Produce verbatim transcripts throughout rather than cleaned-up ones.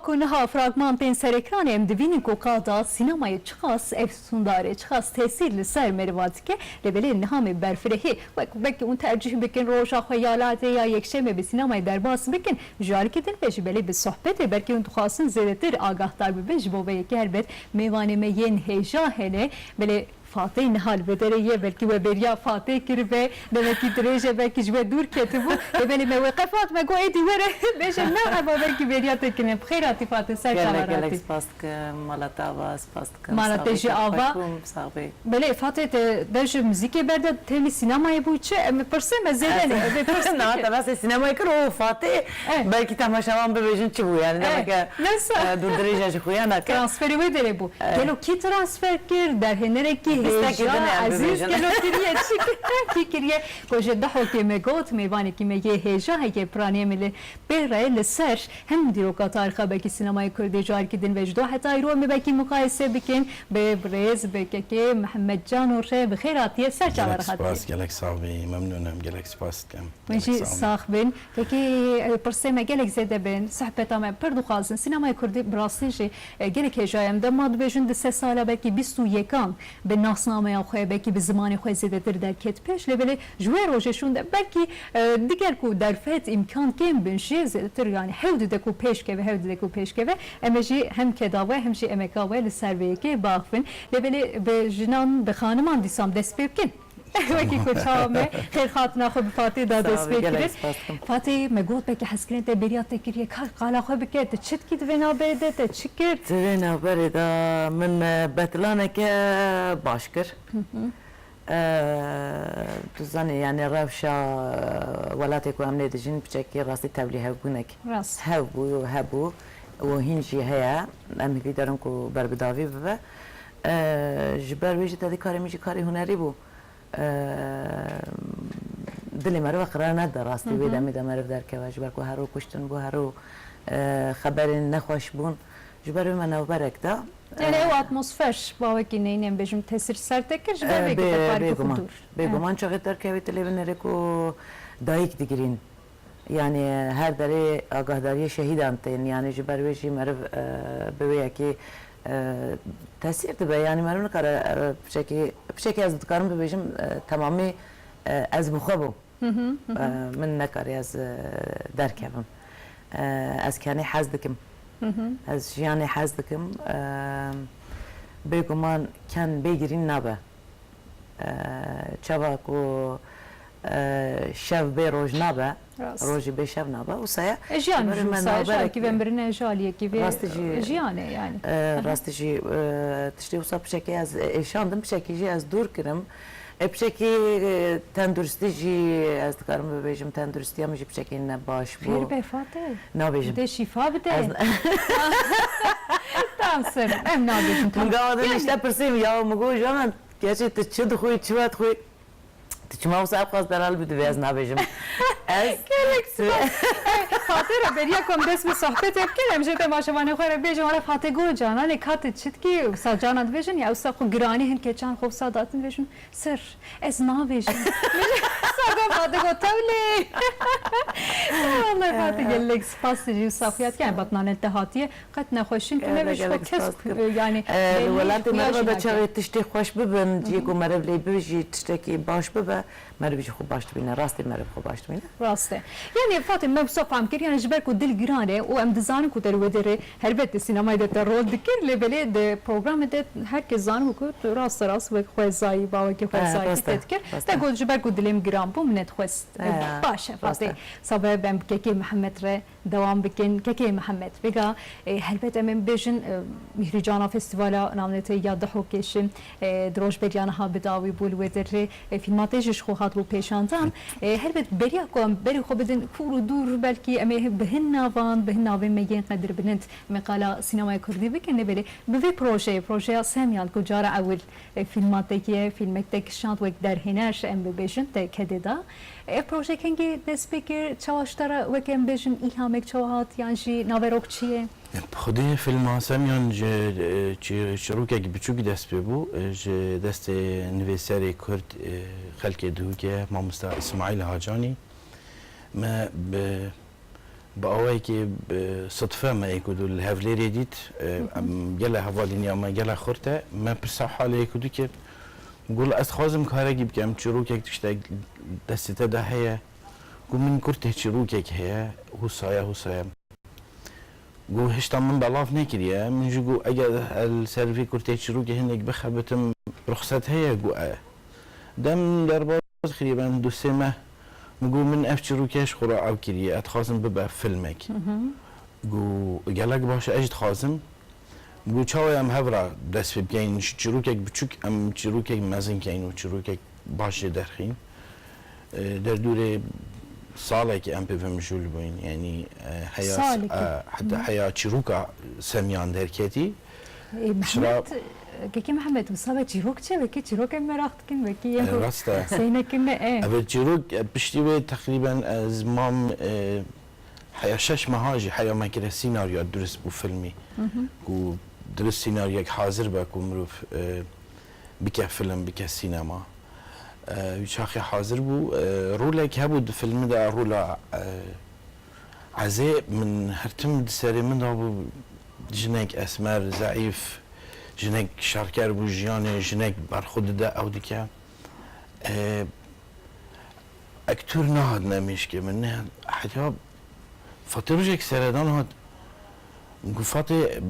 Ku niha fragman tên ser ekranê, em dibînin ku qada sînemayê çiqas efsûndar e, çiqas tesîr li ser meriva dike, lê belê niha me berfirehî, wek belkî hûn tercîh bikin, roja xwe ya latê ya yekşemê bi sînemayê derbas bikin, ji alîkî din ve jî belê bi sohbetê, belkî hûn dixwazin zêdetir agahdar bibin, ji bo vê yekê helbet mêvanê me yên hêja hene, belê Fatê niha li vê derê ye, belkî we bêriya Fatê kiribe, demekî dirêj e, belkî ji we dûr ketibû. Lê belê me wê qe Fatme got, êdî were, bêje merheba, belkî bêriya te kirine. Bi xêr hatî Fatê, ser çava Gelek gelek hatî. Spas dikim, mala te ava, spas dikim. Mala te jî ava. Belê Fatê te dev ji muzîkê berde, tevlî sînemayê bû çi? Em pirsê me zêde ne, Ez- em ê pirs Na, bikin. Te behsê sînemayê kir û Fatê, Eh. Belkî temaşevan bibêjin çi bû yani, Eh, demek ki, neyse. E, dûrdirêja ji xuya nake. Transferê wê derê bû. Gelo kî transfer kir? Derhênerekî Pistekê hêja, din em ezîz bibêjin. Gelo kiriye çi? Kî kiriye? Ku ji Dihokê me got, mêvanekî me yê hêja heke piraniyê me li pê re li ser hem dîroka tarîxa belkî sînemayê kurdî carkî din ve ji do heta îro em ê belkî muqayese bikin. Bi birêz, bi kekê Mihemed Cano re bi xêr hatiye, ser çava re Gelek hatiye. Spas, gelek sax bî, memnûn im, gelek spas dikim. Min jî sax bin. Pekî, e, pirsê me gelek zêde bin. Sohbeta me pir dixwazin. Sînemaya Kurdî bi rastî jî, e, gelek hêja ye. Em dema dibêjin di sê sala belkî bîst û yekan bi nasnameya xwe, belkî bi zimanê xwe zêdetir derket pêş. Lê belê ji wê rojê şûnde belkî, e, diger ku derfet, îmkan kêm bin jî zêdetir, yani hew dide ku pêş keve, hew dide ku pêş keve. Em ê jî hem keda we hem jî emeka we li ser vê yekê biaxivin. Lê belê bi jinan, bi xaniman dîsa em dest pê bikin. Wekî ku çawa me xêrhatina xwe bi Fatê da Sağ dest ol, pê gelek kirin. Spas dikim. Fatê, me got belkî hezkirin te bêriya te kiriye, ka qala xwe bike, te çi dikî di vê navberê de, te çi kir? Di vê navberê de min, e, betlaneke baş kir. Hı hı. E, tu zanî, yani rewşa, e, welatê ku em lê dijîn piçekî rastî tevlî hevbûnek Rast. Hev bû û hebû û hîn jî heye. Em hîvî derin ku berbidavî bibe. E, ji ber wê jî tevî karê min jî karê hunerî bû. Eee, dilê meriv qirare nede rastî. Hı hı. Wê demê de meriv derkeve, ji ber ku her ro kuştin bû, her ro, eee, xeberên nexweş bûn. Ji ber wê me navberek da. Yani ew atmosfer, bawekî neyne, em bêjim tesîr ser te kir, ji ber Eee, vê bê-, te tarîxê xwe bêguman. Dûr. Bêguman çaxê derkevî tu lê binêrî ku dayik digirîn. Yani her derê agahdariyê şehîdan tên. Yani ji ber wê jî meriv, e, bi wê yekê, e, tesîr dibe. Yani meriv nikare, e, piçekî, piçekî ez dikarim bibêjim, e, temamî, e, ez bi xwe bûm. Hı hı, hı hı. E, min nekarî ez, e, derkevim. E, ez kenê hez dikim. Hı hı. Ez jiyanê hez dikim. E, bêguman ken bê girîn nabe. E, çava ku, e, şev bê roj nabe, Rast. Rojî bê şev nabe, wisa ye. E, jiyan jî wisa ye, ji alîkî ve mirin e, ji aliyekî ve, Rastî jî, e, jiyan e yani. E, Aha. Rastî jî, e, tiştê wisa piçekî ez êşandim, piçekî jî ez dûr kirim. E, piçekî, e, tenduristî jî ez dikarim bibêjim, tenduristiya min jî piçekî ne baş bû. Xêr be Fatê. Nabêjim. Dê şîfa bide. Ez Tam ser, em nabêjin, tam. Min gava din Yani işte pirsê min ya, min got, Canan, gerçi tu çi dixwî, çi vedixwî? Tu çima wisa ev qas delal bû, divê ez nabêjim. Ez Gelek spas. Fatê re beriya ku em dest bi sohbetê bikin, em jê temaşevanê xwe re bêjin, were Fatê got, Canan, lê ka tu çi dikî, wisa Canan dibêjin, ya wisa xwe giranî hin keçan xwe wisa datin dibêjin, sir, ez nabêjim. Wisa got Fatê got, tewlê. Wallahî Fatê gelek spas jî wisa xuya dike, yani batnanel te hatiye. Qet nexweşin tu Gelek, nebe ji xwe gelek kes spas ku-, dikim. Yani E, li belli welatê xuya me jî de nake. Çaxê tiştê xweş bibin, cihê ku meriv lê bibe jî tiştekî baş bibe, meriv jî xwe baş dibîne. Rastî meriv xwe baş dibîne. Rast e. Yani Fatê me wisa fam kir, yani ji ber ku dil giran e û em dizanin ku te li wê derê helbet di sînemayê de te rol dikir, lê belê di programê de her kes zanin ku tu rasterast wek xwezayî, bawekî xwezayî rast e, te dikir. Rast e. Te got ji ber ku dilê min giran bû, min nedixwest. E, E, baş e, rast Fatê. E. Sabe em bi kekê Mihemed re dewam bikin. Kekê Mihemed, vêga, e, helbet em ê bêjin, e, Mîhrîcana Festîvala Navneteyî ya Dihokê jî, e, di rojberiya niha bi dawî bû li wê derê, e, fîlma te jî ji xwe hatibû pêşandan. E, helbet beriya ku em berê xwe bidin kûr û dûr, belkî em ê bi hin navan, bi hin navên me yên qedirbilind em ê qala sînemaya kurdî bikin, lê belê bi vê projeyê, projeya Semyan ku cara ewil, e, fîlma te kiye, fîlmek te kişand wek derhêner em bibêjin, te kedê da. Ev proje kengî dest pê kir, çawa ji te re weke em bêjin îlhamek çawa hat yan jî naverok çi ye? Xwedê filma Semyan ji, e, çi-, çirokekî biçûk dest pê bû, e, ji destê nivîserê Kurd, e, xelkê Dihokê, mamosta Îsmaîl Hacanî. Me bi Bi awayekî, e, sidfe me yek û du li Hevlêrê dît. E, em gele hevalîniya me gele xurt e. Me pirsa halê yek û du kir. Got, "Ez dixwazim karekî bikem, çîrokek tiştek destê te de heye?" Got, "Min kurtê çîrokek heye, hûsaya, hûsaya." Got, "Hişta min belav nekiriye." Min jî got, "Eger ez li ser vê kurtê çîrokê hinek bixebitim, ruxset heye?" Got, "E." Dem derbas kiriye ben du sê meh. Min got, "Min ev çîroke ji xwe re ew kiriye, ez dixwazim bibe filmek." Got, "Gelek baş e, ez jî dixwazim." Min got, "Çawa em hev re dest pê bikeyin, çîrokek biçûk, em çîrokek mezin keyin û çîrokek baş jê derxîn." E, derdûrê salekê em pê ve mijûl bûyn, yanî, e, heya, Salekê. e, heta heya çîroka Semiyan derketî. E, Pişra- Mehmet, e, Kekê Mehmet, wisa ve çîrok çi? Wekî çîrokên meraq dikin, wekî yên E, ku rast e. Seynekin ne, e. Evet, çîrok, e, piştî wê teqrîben ez mam, e, heya şeş meha jî heya me kire sînaryo durist bû filmî. Ku durist sînaryek hazir be ku mirov, e, bike film, bike sînema. E, wî çaxê hazir bû. E, rolek hebû di filmê de, rola, e, Ezê, min her tim di serê min de bû, jinek esmer, zeîf, jinek şerker bû jiyanê, jinek berxwe dide, ew dike. E, Ektor nehatine mêşkê min, ne, heta Fatê rojek seredan hat, got, "Fatê,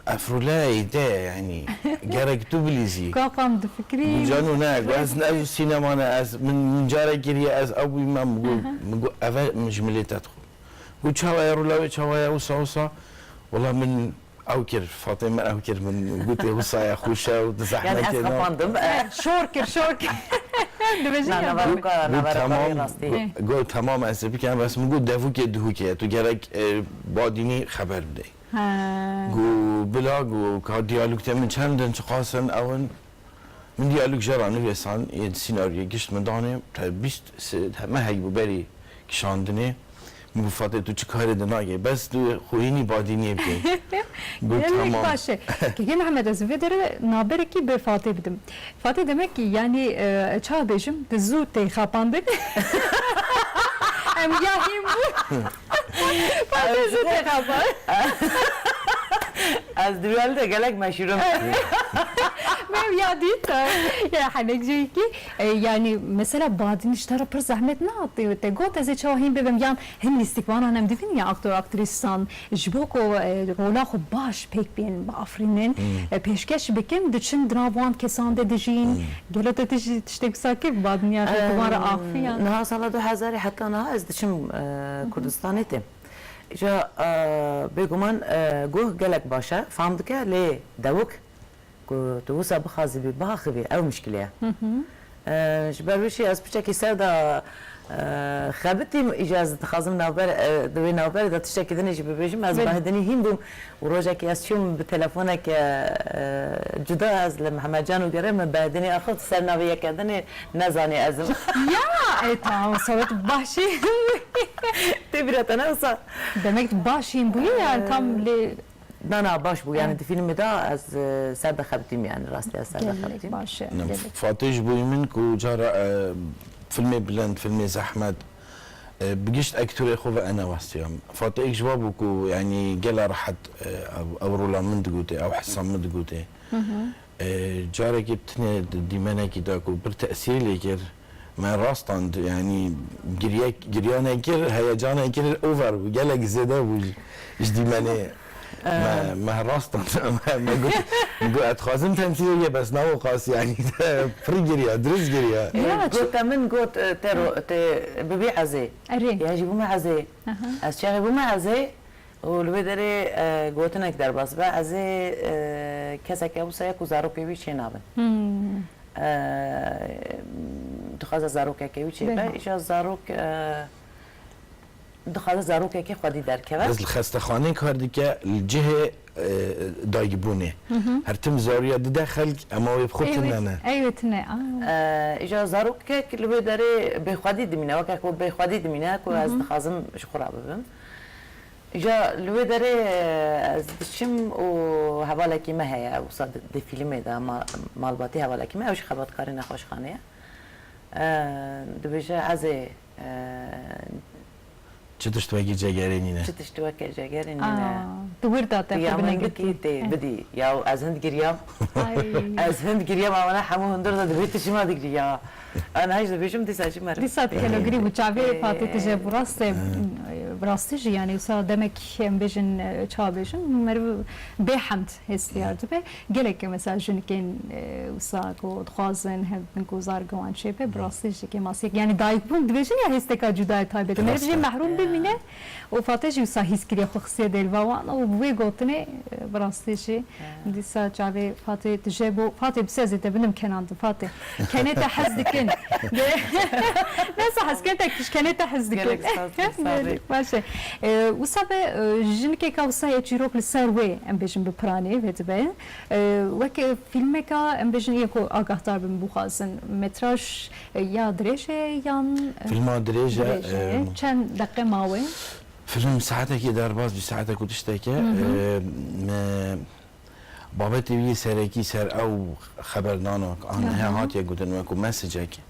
ev role ê te ye, yanî, gerek tu bilîzî." Kaqam difikirî. Min cano ne, got, "Ez ne, ez sînema ne, ez, min, min carek kiriye, ez ew bûyî me." Min got, Aha. Min got, "Eve min ji milê te dixwe." Got, "Çawa ye rola wê, çawa ye, wisa, wisa?" Wela min ew kir, Fatê min ew kir, min gotê, "Wisa ye, xweş e û di Yani ez zehmetê ne." Xepandim. Şor kir, şor kir. Dibêjin Na, ya navara bavê. Got, "Navara tamam, rastî." Got, "Tamam, ez ê bikim." Bes min got, "Devûkê dihûkê ye, tu gerek, e, badînî xeber bidey." Ha. Got, "Bila," got, "ka diyalog te min çend in, çiqas in, ew in." Min diyalog jê re nivîsan, yên sînaryoyê gişt min danê, te bîst se-, mehek bû berî kişandinê. Min got, "Fatê, tu çi karê de nagê, bes tu xweyînî badîniyê bikey." Got, Gelek "Tamam." Baş e. Kekê Mehmet, ez vê derê naberekî bi Fatê bidim. Fatê, demek ki, yanî, e, çawa bêjim, tu zû tê xapandin. Em ya hîn bû. Fatê zû tê xapand. Ez di wî alî de gelek meşhûr im. Me ya dît, e, ya henek cihekî, e, yanî mesela badînî ji te re pir zehmet nehat. Te got ez ê çawa hîn bibim, yan hin lîstikvanan em dibînin ya aktor, aktrîsan, ji bo ku, e, rola xwe baş pêk bên, biafirînin, Hmm. e, pêşkeş bikin, diçin di nav wan kesan de dijîn. Hmm. Gelo te tij-, tiştek wisa kir, badîniya te bi wan re Em, axifiyan? Niha sala du hezarê heta niha ez diçim, e, Kurdistanê têm. Îja, e, bêguman, e, guh gelek baş e, fam dike, lê dewik ku tu wisa bixwazî bî, biaxivî, ew mişkilê ye. Hı hı. E, ji ber wê jî ez piçekî ser de, e, xebitîm, îja ez dixwazim navber, e, di wê navberê de tiştekî din jî bibêjim. Ez Belê. Behdinî hîn bûm û rojekê ez çûm bi telefoneke, e, cuda ez li Mihemed Can û gerê min Behdinî axivt ser navê yeke dinê nezanî ez im. Ya, e, tamam, sawet başî. Tê bîra te ne wisa? Demek baş hîn bûye, yani tam Ee, lê Na, na, baş bû. Yani Ee. Di filmê de ez, e, ser de xebitîm, yani rastî ez ser de Gelek xebitîm. Baş e, Ne, gelek. Fatê ji bo min ku cara, e, filmê bilind, filmê zehmet, e, bi gişt ektorê xwe ve ene westiyam. Fatê ek ji wa bû ku, yani, gela rehet, e, ev, ev rola min digotê, ew hisa min digotê. Hı hı. E, carekê bi tinê di dîmenekî de ku pir tesîrî lê kir, me rastand, yanî girye, girya nekir, heyecan nekir, over bû, gelek zêde bû ji, ji dîmenê. Me, me rastand, me, me got, me got, "Ez dixwazim temsîlê ye, bes na wiqas, yanî pir giriya, dirist giriya." Ya, E, gote min got, e, te ro-, te bibî ezê. Erê. Ya jî bûme ezê. Aha. Ez çaxê bûme ezê, û li wê derê, e, gotinek derbas be, ez ê, e, keseke wisa ye ku zarokê wî çê nabin. Hmm. E, dixwaze zarokeke wî çê be, Belê. Îja zarok, e, dixwaze zarokekê xwedî derkeve. Ez li xestexanê kar dike, li cihê, e, dayikbûnê. Hı hı. Her tim zariya dide xelk, ema wê bi xwe Ey wê, tune ne. Ey wê tune, aa. E, îja zarokek li wê derê bêxwedî dimîne, weke ku bêxwedî dimîne, ku ez Hı hı. dixwazim ji xwe re bibim. Îja li wê derê ez diçim û hevalekî me heye, wisa di, di fîlmê de ma-, malbatî hevalekî me, ew jî xebatkarê nexweşxanê ye. E, dibêje, ez ê, e, Çi tişt wekî cegerê nîne. Çi tişt weke cegerê nîne. Aa, tu wir da te xwe binengirtî. Tê bidî. Ya ez hind giriyam. Ez hind giriyam, awana hemû hundir de dibê tu çima digirî ya. Ana hiç dibêjim dîsa jî meriv. Dîsa tu kelogirî bû çavê Fatê tije bi rast e. Bi rastî jî yani wisa demek em bêjin, e, çawa bêjin, meriv bê hemd hêstiyar dibe. Gelek mesela jinikên, e, wisa ku dixwazin hev bin ku zarga wan çêbe, bi rastî jî kêmasiyek, yani dayikbûn dibêjin ya hêsteka cuda ye taybet e. Meriv jê mehrûm bimîne û Fatê jî wisa hîs kiriye xwe xistiye dêlva wan û bi wê gotinê, e, bi rastî jî dîsa çavê Fatê tije bû. Fatê bi sezê te binim kenandin Fatê. Kenê te hez dikin. Ne wisa hez ken te kiş kenê te hez dikin. Gelek spas, spas. Baş e. E, wisa be, e, jinikeka wisa ye çîrok li ser wê em bêjin bi piranê vedibe. E, wek, e, fîlmeka, em bêjin, yê ku agahdar bin bixwazin, metraj, e, ya dirêj e yan, e, Fîlma dirêj e, dirêj e. E, çend deqe mawe? Fîlm saetekê derbas, du saetek û tişteke. Hı hı. E, me, babetê wî yê serekî ser ew xeberdana, an Hı hı. he hatiye gotin wekû mesajek,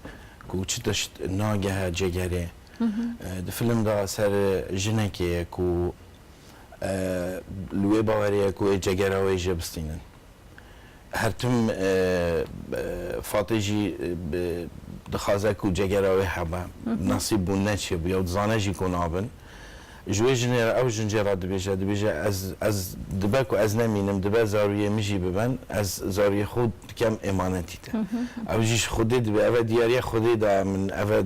ku çi tişt nagehe cegerê. Hı hı. E, di fîlm de ser jinekê ye ku, e, li wê bawerê ye ku ê cegera wê jê bistînin. Her tim, e, e, Fatê jî, e, bi, dixwaze ku cegera wê hebe. Hı hı. Nesîb bûn neçêbû, ya dizane jî ku nabin. Ji wê jinê re, ew jin jê re dibêje, dibêje, ez, ez dibe ku ez nemînim, dibe zarûyê min jî bibin, ez zarûyê xwe dikem êmanetî te. Hı hı. Ew jî ji Xwedê dibe, ev e diyariya Xwedê daye min, ev e,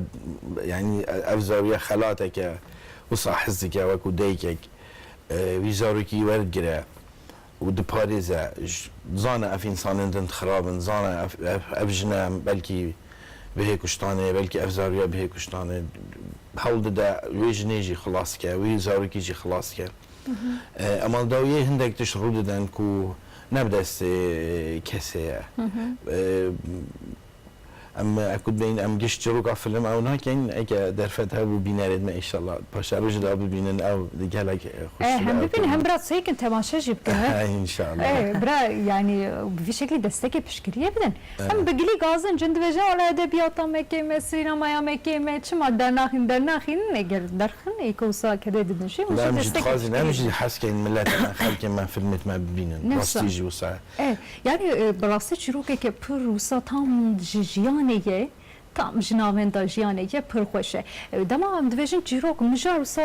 yanî ev zarûye xelateke wisa hez dike, wekû dayikek, e, wî zarokî werdigire û diparêze, j-, zane ev însanên din xirab in, zane ev, ev, ev jine belkî bihê kuştanê, belkî ev zarûya bihê kuştanê, hewl dide wê jinê jî xilas ke, wê zarokî jî xilas ke. Hı hı. E, Emal dawiyê hindek tişt rû didin ku ne bi destê kesê ye. Hı hı. E, Em, e, ku dibên, em giş çîroka film ew nakin, eke derfet hebû bînerên me înşallah paşeroja de bibînin, ew gelek, e, xweş. E, hem bibînin, hem biraz seykin temaşe jî bikin, he? Înşallah. E, bira, yani, bi vî şeklî destekê piştgiriyê bidin. Evet. Hem bi gilî gazin, cin dibêje, wala edebiyata me kêm e, sînemaya me kêm e, çima dernaxin, dernaxin, eger derxin, ê ku wisa kedê didin jî, hûn jî destekê piştgiriyê bidin. Em jî dixwazin, em jî hez keyin miletê me, xelkê me filmêt me bibînin. Rastî jî wisa. E, yani, e, bi rastî çîrokeke pir wisa tam ji jiyanê ye, tam ji navenda jiyanê ye, pir xweş e. E, dema em dibêjin çîrok, mijar wisa,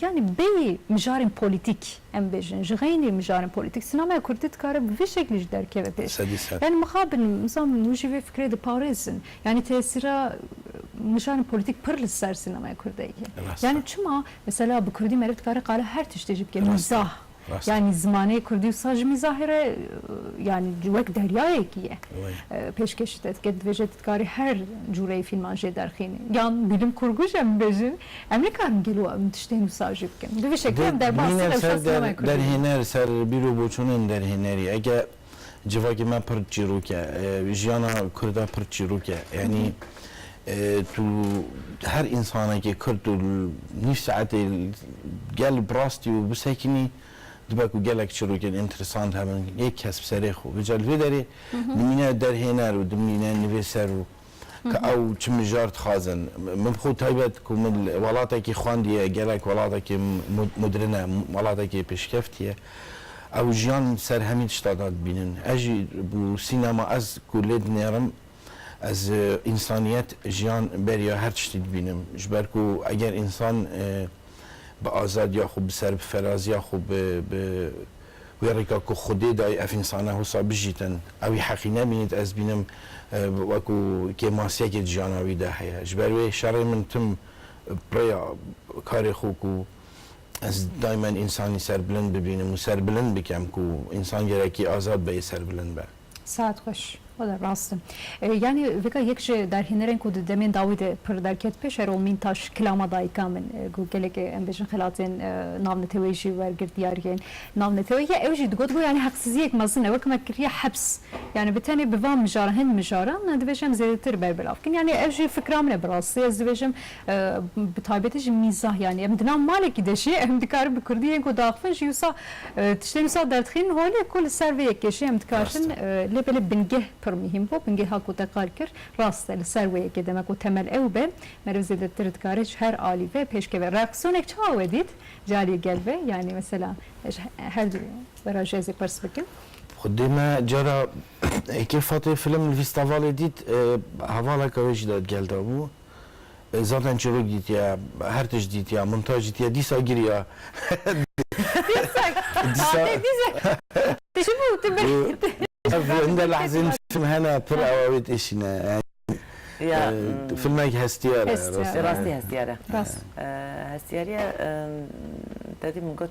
yani bêyî mijarên polîtîk, em bêjin, ji xeynî mijarên polîtîk, sînemeya kurdî dikare bi vî şeklî jî derkeve pêş. Sedî sed. Yani mixabin, nizanim, hûn jî vê fikrê diparêzin. Yani tesîra, e, mijarên polîtîk pir li ser sînemeya kurdî ye. Rast e. Yani çima, mesela bi kurdî meriv dikare qala her tiştê jî bike, mîzah. Rast e. Yanî zimanê kurdî wisa jî mîzahê re, yanî wek deryayekî ye. Wê. E, pêşkêşî te dike, divêje tu dikarî her cûreyê fîlman jê derxînî. Yan bîlim kurgu jî em bêjin. Em nikarin gelo em tiştên wisa jî bikin. Bi vî şeklî em derbasî rewşa sînemaya kurdî. Derhêner ser bîr û boçûnên derhênerî. Eke civakê me pir çîrok e, e, jiyana kurda pir çîrok e. Yanî, e, tu her însanekê kurd tu nîv saetê gel bi rastî û bisekinî, dibe ku gelek çîrokên înteresant hebin, yek kes bi serê xwe. Vêca li vê derê dimîne derhêner û dimîne nivîser û ke ew çi mijar dixwazin. Min bi xwe taybet ku min li welatekî xwendiye, gelek welatekî mo-, modern e, welatekî pêşkeftî ye. Ew jiyan ser hemî tişta de dibînin. Ez jî bi sînema ez ku lê dinêrim, ez, e, însaniyet, jiyan beriya her tiştî dibînim. Ji ber ku eger însan, e, bi azadiya xwe, bi ser, bi feraziya xwe, bi, bi wê rêka ku Xwedê dayî ev însana wisa bijîtin, ew î heqî nebînît, ez bînim, e, wekû kêmasiyekê di jiyana wî de heye. Ji ber wê şerê min tim bi rêya karê xwe ku ez daymen însanî serbilind bibînim û serbilind bikem ku însan gerekî azad be yê serbilind be. Saet xweş. Wele rast e. E, yanî vêka yek ji derhênerên ku di demên dawî de pir derket pêş, Erol Mîntaş, Kilama Dayika Min, e, ku gelek, e, em bêjin xelatên, e, navneteweyî jî wergirt, diyariyên navneteweyî ye. Ew jî digot, got, yanî heqsiziyek mezin e, wek me kiriye heps. Yanî bi tenê bi van mijaran, hin mijaran, e, divêje em zêdetir berbelav bikin. Yanî ev jî fikra min e bi rastî. Ez dibêjim, e, bi taybetî jî mîzah, yanî em di nav malekî de jî, em dikarin bi kurdî yên ku daxivin jî wisa, e, tiştên wisa derdixînin holê ku li ser vê yekê jî em dikarin, e, lê belê bingeh pir mihîm bû. Bingehê ku te qal kir, rast e, li ser wê yekê demek ku temel ew be, meriv zêdetir dikare ji her alî ve pêş keve. Reaksiyoneke çawa we dît ji alî gel ve? Yanî mesela, ji her du we re jî ez ê pirs bikim. Xwedê me cara êkê Fatê film li festîvalê dît, e, hevaleka wê jî da gel de bû. E, zaten çîrok dîtiye, her tişt dîtiye, montaj dîtiye, dîsa giriya. Dîsa, Dîsa Fatê dîsa. Çi bû? Tu bir Ev hinde lehzên film hene pir ewa wê dişîne. Yani, Ya, e, hmm. filmek hestiyar e, Hestiyar. Rastî. Rastî hestiyar e. Rast. E, hestiyariye, e, te dî min got,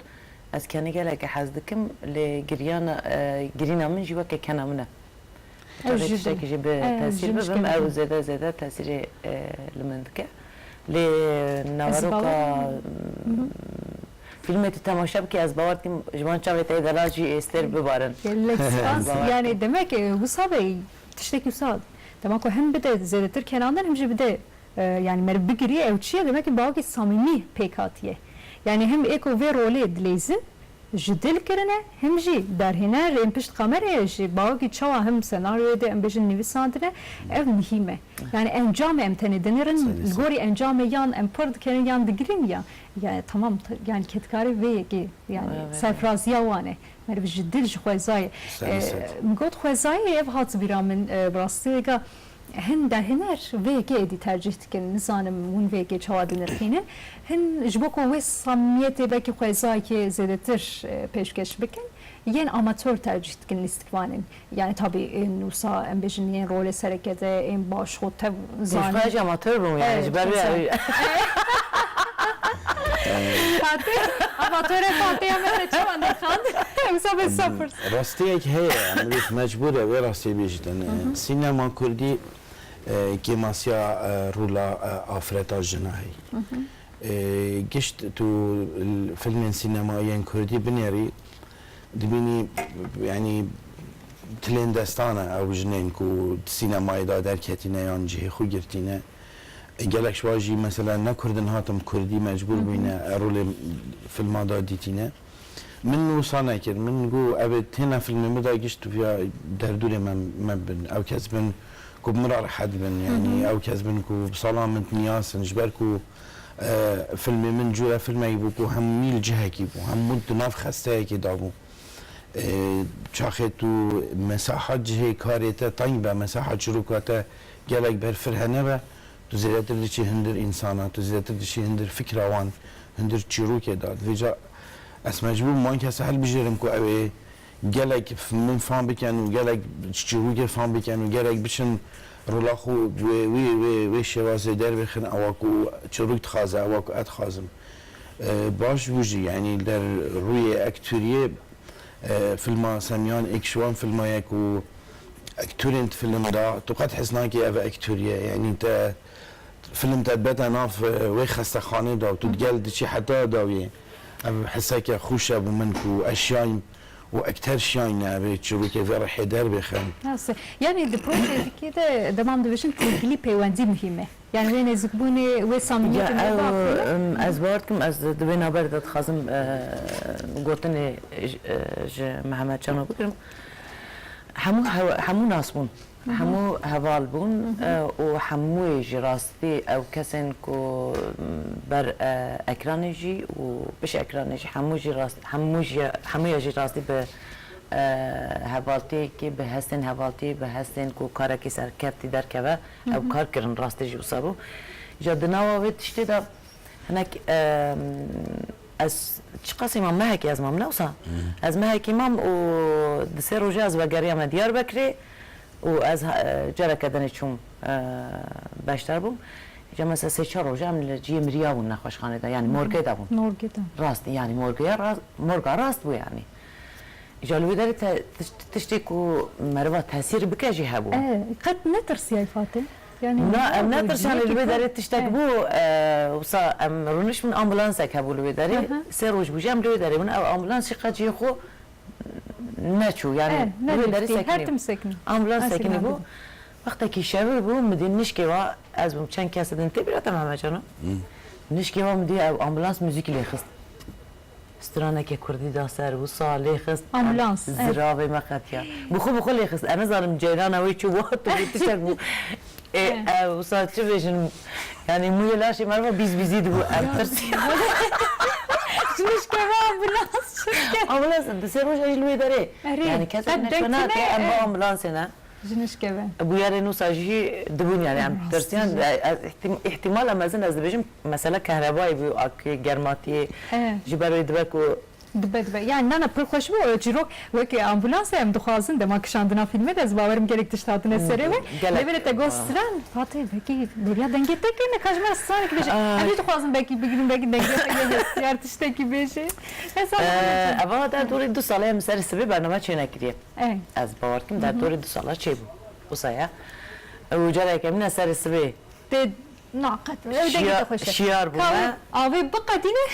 ez kenê gelekî hez dikim, lê giriyana, e, girîna min jî weke kena min e. Ew Tabii jî tiştekî din. jî bi Ew tesîr jî bibim, ew mişkil. zêde zêde tesîrê, e, li min dike. Lê Ez naveroka, bawer- Hı hı. filmê tu temaşe bikî, ez bawer dikim ji van çavê te yê delal jî êstêr bibarin. Gelek spas. Bawer Yani dikim. demek, e, wisa be tiştekî wisa. Dema ku hem bide zêdetir kenandin, hem jî bide, e, yani meriv bigirî, ew çi ye? Demek ki bawkî samîmî pêk hatiye. Yani hem ê ku vê rolê dileyzin, ji dil kirine, him jî derhêner ên pişt kamerayê jî bawkî çawa him senaryoyê de em bêjin nivîsandine, ev muhîm e. Yani encamê em tenê dinêrin, Serî li ser. gorî encamê yan em pir dikerin yan digirîn ya. Yani tamam, t- yani kedkarê vê yekê yani Evet. serfiraziya wan e. Meriv ji dil ji xwezayê. Serî E, ser. min got xwezayê ev hat bîra min, e, bi rastî vêga Hin derhêner vê yekê êdî tercîh dikin, nizanim hûn vê yekê çawa dinirxînin. Hin ji bo ku wê samimiyetê belkî xwezayekê zêdetir, e, pêşkêş bikin, yên amatör tercîh dikin lîstikvanên. Yani tabî ên wisa em bêjin yên rolê sereke de, ên baş xwe tev Tişt zanin. xwe ji amatör bûm yani Evet, ji ber wê Fatih, amatore Fatih ya me te çawa nêxand? Wisa be safir. Rastiyek heye, em dibêjin mecbûr e, wê rastiyê bêjîtin. Hı hı. Sînema kurdî, e, kêmasiya, e, rûla, e, afreta jina heye. Hı hı. E, gişt tu l- filmên sînemayên kurdî binêrî, dibînî, yanî, tilên destan e ew jinên ku di sînemayê de derketîne yan cihê xwe girtîne. E, gelek ji wan jî, mesela, ne kurd in, hatin kurdî mecbûr Hı hı. bûyne, e, rolê filma de dîtîne. Min wisa nekir. Min got, ev ê têne filmê min de gişt viya derdûrê me, me bin. Ew kes bin ku bi min re rehet bin. Yanî Hı hı. ew kes bin ku bi sala min dinya sin. Ji ber ku, e, filmê min cûre filmekî bû ku hemî li cihekî bû. Hemû di nav xesteyekê de bû. E, çaxê tu mesaha cihê karê te teng be, mesaha çîroka te gelek berfireh nebe, tu zêdetir diçî hundir însana, tu zêdetir diçî hundir fikra wan, hundir çîrokê de. Vêca ez mecbûr bûm wan kesa hilbijêrim ku ew ê gelek f- min fam bikin û gelek çîrokê fam bikin û gelek biçin rola xwe wê, wê, wê, wê şêwazê derbêxin, ewa ku çîrok dixwaze, ewa ku ez dixwazim. E, baş bû jî, yanî li der rûyê ektoriyê, e, filma Semiyan êk ji wan filma ye ku ektorên di film de, tu qet his nakî ev ektorî ye. Yanî te film te dibete nav, e, wê xestexanê de û tu digel diçî heta dawiyê. Ev hiseke xweş e bo min ku ez şiyayim û ekter şiyayne ev ê çîrokê vê rihê derbêxin. Nasıl? Yani di projedekî de demam dibêjin têkilî peywendî muhîm e. Yani wê nêzikbûnê, wê Ya samimiyetê me ew, bafîne. em, ez bawer dikim, ez di vê navberê de dixwazim, e, gotinê ji, e, ji Mihemed Çano bigirim. Hemû hev- hemû nas bûn. Hı hı. Hemû heval bûn, Hı hı. e, û hemûyê jî rastî ew kesên ku, m, ber, e, ekranê jî û piş ekranê jî hemû jî rast-, hemû jî, hemûya jî rastî bi, e, hevaltiyekî, bi hestên hevaltiyê, bi hestên ku karekî serkeftî derkeve, Hı ew hı. kar kirin, rastî jî wisa bû. Îca di nava vê tiştê de hinek, e, ez çiqasî mam mehekî ez mam ne wisa. Hı. Ez mehekî mam û di sê rojê ez vegeriyame Diyarbekirê. Û ez, e, careke dinê çûm, e, beşdar bûm. Îca mesela sê çar roj em li cihê miriya bûn nexweşxanê de, yanî morgê de bûn. Morgê de. Rast, yanî morgeya rast, morga rast bû yanî. Îca li wê derê te, tiş-, tiştê ku meriva tesîr bike jî hebû. E, qet netirsiyaye Fatê? Yanî Na, em netirsiyan li wê derê tiştek bû, e, wisa em rûniştin ambulansek hebû li wê derê. Hı hı. Sê roj bû jî em li wê derê bûn. Ew ambulans jî qet cihê xwe neçû, yani Eh, ne wê derê dîtî, her sekinî. Tim sekinî. Ambulans Her sekinî sekinî bû. Wextekî şevir bû, min dî nişkê wa, ez bûm çend kes din tê bîra te Mehmet Cano. Hı. Nişkê wa min dî ew ambulans muzîkî lê xist. Straneke kurdî da ser, wisa lê xist, em Ambulans, evet. ziravê me qetiya. Bi xwe, bi xwe lê xist. Ez nizanim ceyrana wê çi wat û tiştek bû. Ê, ev wisa çi bêjin? Yani mûyê laşê meriva bîz bîzî dibû. Em tirsiyan. Ji min şikeve ambulans şikeve. Ambulans di sê roja jî li wê derê. Erê, Yani kesek qet neçwe nake, dekine, em bi e. ambulansê ne. Ji min şikeve. Bûyerên wisa jî dibûn yani em Rast, tirsiyan. jî. E, ez ihtim-, ihtimala mezin ez dibêjim mesela kehrebayê bû, ak-, germatiyê E. ji ber wê dibe ku Dibe, dibe. Yani nana pir xweş bû. O çîrok wekî ambulansê em dixwazin dema kişandina fîlmê de ez bawerim gelek tişt hatine serê we. Gelek. Lê belê te got stran. Fatê, belkî beriya dengê te kirine, ka ji me stranek bêje. Aa. Em jî dixwazin belkî bigrin, belkî dengê te yê hestiyar tiştekî bêje. Ez Ee, eva der dorê du sala em ser sibê bername çênekiriye. Ey. Ez bawer kim der dorê du sala çêbû. Wisa ya. Ew careke min e ser sibê. Tê naqet. Ew dengê te Şiya-, xweş e. şiyar bû, Ka ne? Avê biqedîne.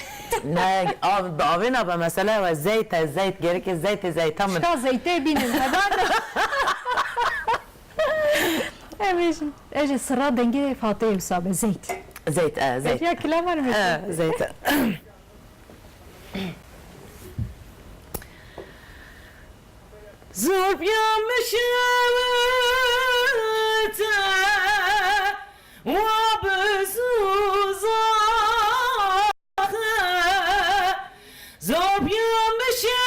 Ne, av, bi avê nabe, mesele ew e, zeyt e, zeyt, gereke zeytê zeyta min. Şka zeytê bînin. Heban. Em ê jî, ê jî sira dengê Fatê wisa be, zeyt. Zeyt, e, zeyt. Ya kilaman mı? E, zeyt. Zor piyamişe wa bi zûzaxe, zor piyamişe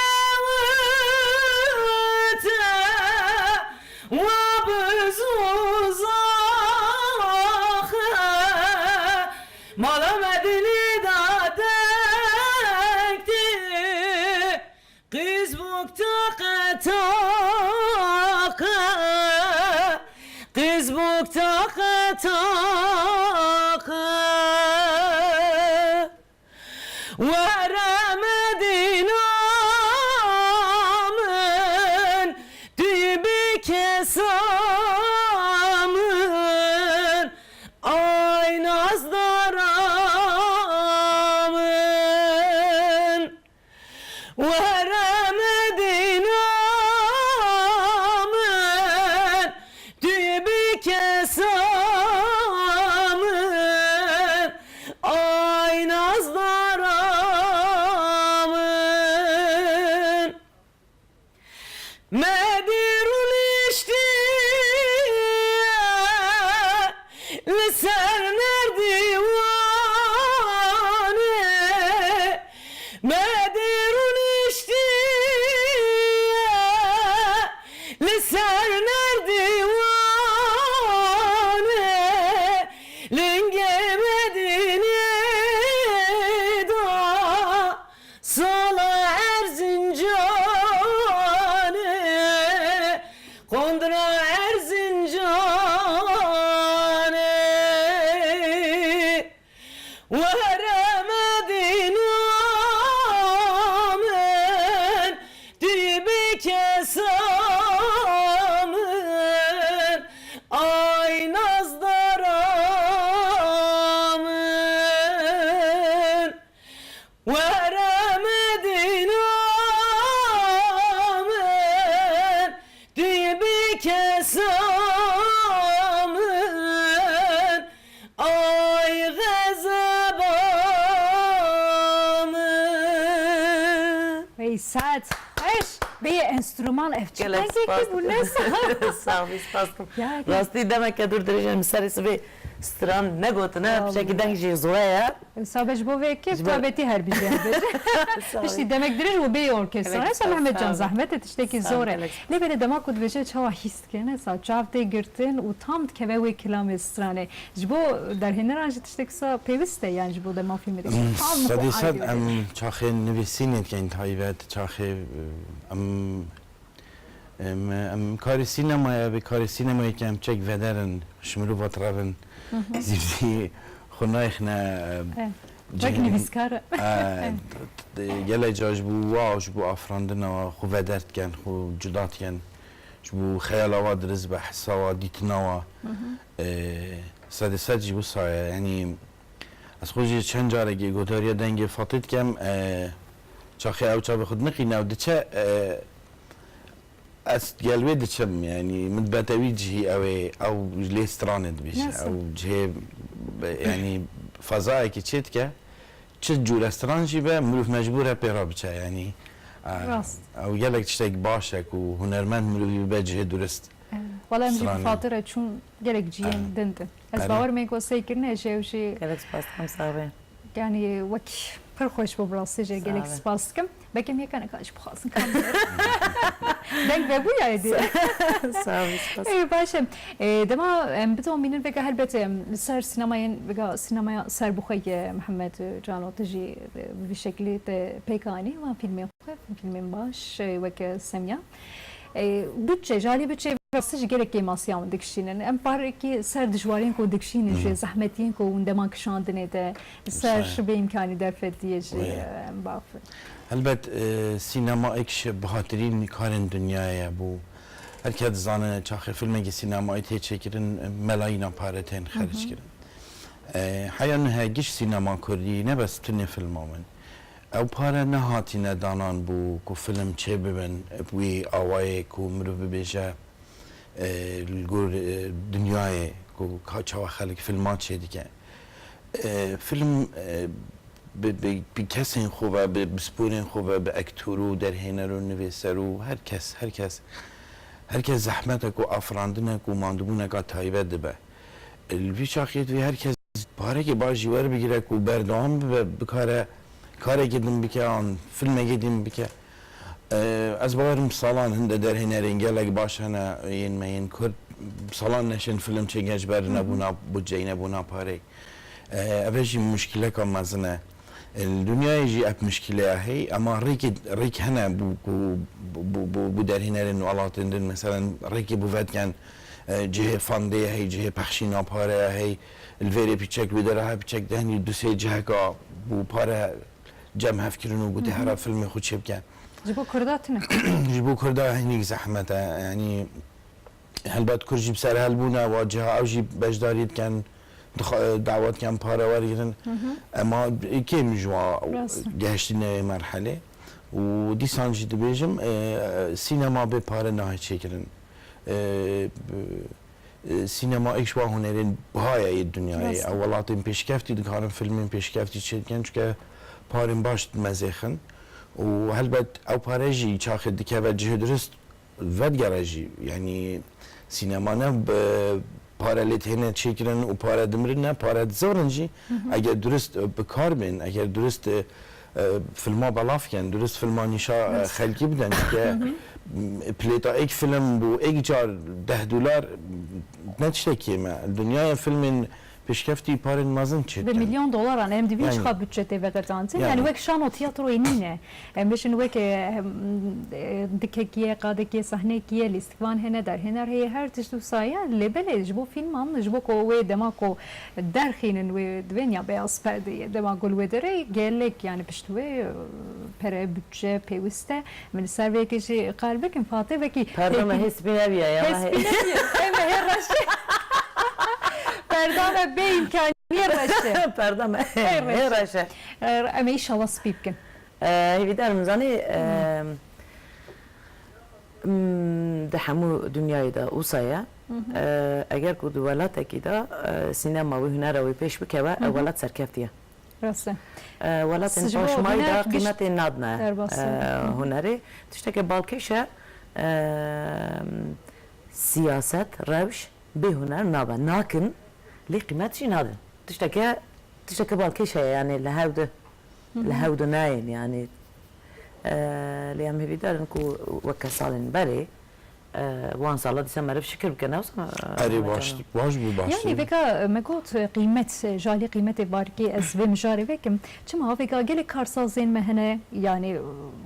wa bi zûzaxe. Mala me dilê da dengtê. Qîz bûk taqe taqe, qîz bûk taqe taqe. Were Medîna min, tu bike sa min, ay nazdara min. Were Medîna min, tu bike sa min, ay nazdara min. Me dî rûniştiye li ser nerdîwanê, me dî rûniştiye li ser nerdîwanê, lingê Medînê da. Sala Erzincanê, qondra Erzincanê. Were Medîna min, tu bike sa min, ay nazdara min. Were Medîna min, tu bike sa min, ay xezeba min. Ey Saet, xweş. Bêyî enstrûman ev çi Gelek dengekî spas bû, ne sa? Sağ ol, spas dikim. Ya, Rastî demeke dûr dirêj em serê sibê stran negotine, Allah. Pişekî deng jî zore ye. Sabe ji bo vê kê Ji bo- tabetî her bijî. Sağ ol. Piştî demek dirêj û bêyî orkestra. Gelek Neyse spas, Mehmet sağ Can, ol. zahmet e, tiştekî Sağ ol, zor e. gelek. Lê belê dema ku dibêje çawa hîs dike, ne sa çav tê girtin û tam dikeve wê kilamê stranê. Ji bo derhêneran jî tiştek sa pêwist e, yani ji bo dema fîlmê de. Tam Sedê sed xwe em çaxê nivîsînê dikin taybet, çaxê em, em, em karê sînemayê, bi karê sînemayê ke em çek vederin, ji mirova direvin, zîvzî xwe nayxine, Evet. cihê- Wek nivîskar. E, gelek car ji bo wa, ji bo afirandina wa, xwe veder dikin, xwe cuda dikin. Ji bo xeyala wa dirist be, hisa wa, dîtina wa. E, sedê sed jî wisa ye. Yanî, ez xwe jî çend carekê guhdariya dengê Fatê dikem, e, çaxê ew çavê xwe diniqîne û diçe, e, ez gel wê diçim, yanî, min dibete wî cihî ew ê, ew lê stranê dibêje. Nasıl? Ew cihê, yanî, fezayekê çê dike, çi cûre stran jî be, mirov mecbûr e pê re biçe. Yanî, e, Rast. ew gelek tiştek baş e ku hunermend mirovî bibe cihê durist. Wala em jî bi stranê. Fatire çûn gelek cihên Em. din din. Ez Erê. bawer me ku sey kirine jî ew jî Gelek spas dikim, sax be. Yanî wek pir xweş bû, bi rastî jî Sağ gelek olun. spas dikim. Belkî em yekane ka ji bixwazin kamera. Deng vebû ya êdî. Sağ olun, spas. Ê, baş e. Ê, dema em bidomînin vega helbet em li ser sînemayên vega sînemaya serbixwe ye Mihemed Cano tu jî bi vî şeklî te pêk anî wan fîlmên xwe, fîlmên baş, ê, weke Semya. E, budçe, ji alî budçeyê rastî jî gelek kêmasiya hûn dikişînin. Em parekî ser dijwariyên ku dikişînin jî, Hı hı. zehmetiyên ku hûn dema kişandinê de, ser Wisa. şibê îmkanî derfetiyê jî, Wê. e, em bafin. Helbet, e, sînema êk ji bihatirîn karên dinyayê bû. Her kes dizane çaxê filmekî sînemayî tê çêkirin, melayîna pare tên Hı hı. xerc kirin. E, heya niha giş sînema kurdî, ne bes tinê filma min. Ew pare nehatîne danan bû ku film çê bibin, bi wî awayê ku mirov bibêje, e, li gor, e, dinyayê ku ka çawa xelk filma çê dike. E, film, e, bi, bi, bi kesên xwe ve, bi, bi pisporên xwe ve, bi ektor û derhêner û nivîser û her kes, her kes, her kes zehmetek û afirandine ku mandibûneka taybet dibe. Li vî çaxiyê divê her kes parekê baş jî werbigire ku berdewam bibe, bikare karekê din bike an filmekê din bike. Eee, ez bawerim salan hinde derhênerên gelek baş hene yên me yên Kurd, salan neşên film çêkin ji ber Hı hı. nebûna budceyê, nebûna pareyê. Eee, ev jî muşkileka mezin e. Li dinyayê jî ev muşkileya heye, ema rêkê, rêk hene bû ku, bû, bû, bû, bû derhênerên welatên din, meselen, rêkê bû vedikin, e, cihê fandê heye, cihê pexşîna pareya heye, li vêrê piçek, li wê derê piçek, de henî du sê ciheka bû pare cem hev kirin û gotê Hı hı. hera filmê xwe çê bike. Ji bo Kurda tune. Ji bo Kurda hinîk zehmet e, yanî, Helbet Kurd jî bi ser helbûne, wa ciha ew jî beşdarî dikin, dixwe-, dawa dikin pare wergirin. Hı hı. Ema kêm ji wan Rast e. gehiştine wê merhelê. Û dîsan jî dibêjim, e, sînema bê pare nahê çêkirin. E, b-, e, sînema êk ji wan hunerên biha ye yê dinyayê. Rast e. Ew welatên pêşkeftî dikarin filmên pêşkeftî çêdikin, çunke parên baş dimezêxin. Û helbet ew pare jî çaxê dikeve cihê dirust, vedigere jî, yanî sînema ne bi pare lê têne çêkirin û pare dimirin, ne, pare dizivirin jî. Hı hı. Eger durist, e, bi kar bên, eger durist, e, e, filma belav ken, durist filma nîşa, e, Rast. xelkî bidin, çike, Hı hı. m, plêta êk film bû, êk car deh dolar, ne tiştekî me. Dinyaya filmên pêşkeftî parên mezin çêdikin. Bi milyon dolaran, em dibînin Yani. çiqa budçe tê veqetantin. Yani. Yani wek şano tiyatroyê nîne. Em bêjin wek, e, em, e, dikekî ye, qadekî ye, sahnekî ye, lîstikvan hene, derhêner heye, her tişt wisa ye. Lê belê ji bo fîlman, ji bo ku wê dema ku derxînin wê divên ya beyaz perdeyê, dema ku li wê derê gelek, yani pişt wê, e, pere, budçe pêwist e. Min li ser vê yekê jî qal bikim, Fatê wekî Perda me têkil- hê spî nebiya ya, me hê- Hê spî nebiya, hê me hê reş e. Perda me bê îmkanî reş e. Perda me Hê reş hê e. reş e. Er, em ê inşallah spî bikin. E, hêvîdar im zanî, e, Hmm. m, di hemû dinyayê de wisa ye. Hı hı. E, eger ku di welatekî de, e, sînema wî hunera wî pêş bikeve, ev Hı hı. welat serkeftiye. Rast e. E, welatên Ji bo paşmayî huner de giş qîmetê nadine, derbas e, e. Hı hı. hunerê. Tiştekê balkêş e, e, siyaset, rewş bê huner nabe. Nakin, lê qîmet jî nadin. Tişteke, tişteke balkêş heye, yani li hev de, Hı hı. li hev de nayên, yani. E, lê em hêvîdar in ku weke salên berê, e, wan sala dîsa meriv şikir bike, ne wisa, e, Erê, Mehmet baş, Cano? baş bû, baş Yani bû. veka, e, me got, e, qîmet, e, ji alî qîmetê barkê ez vê mijarê vekim. Çima veka gelek karsazên me hene, yani, e,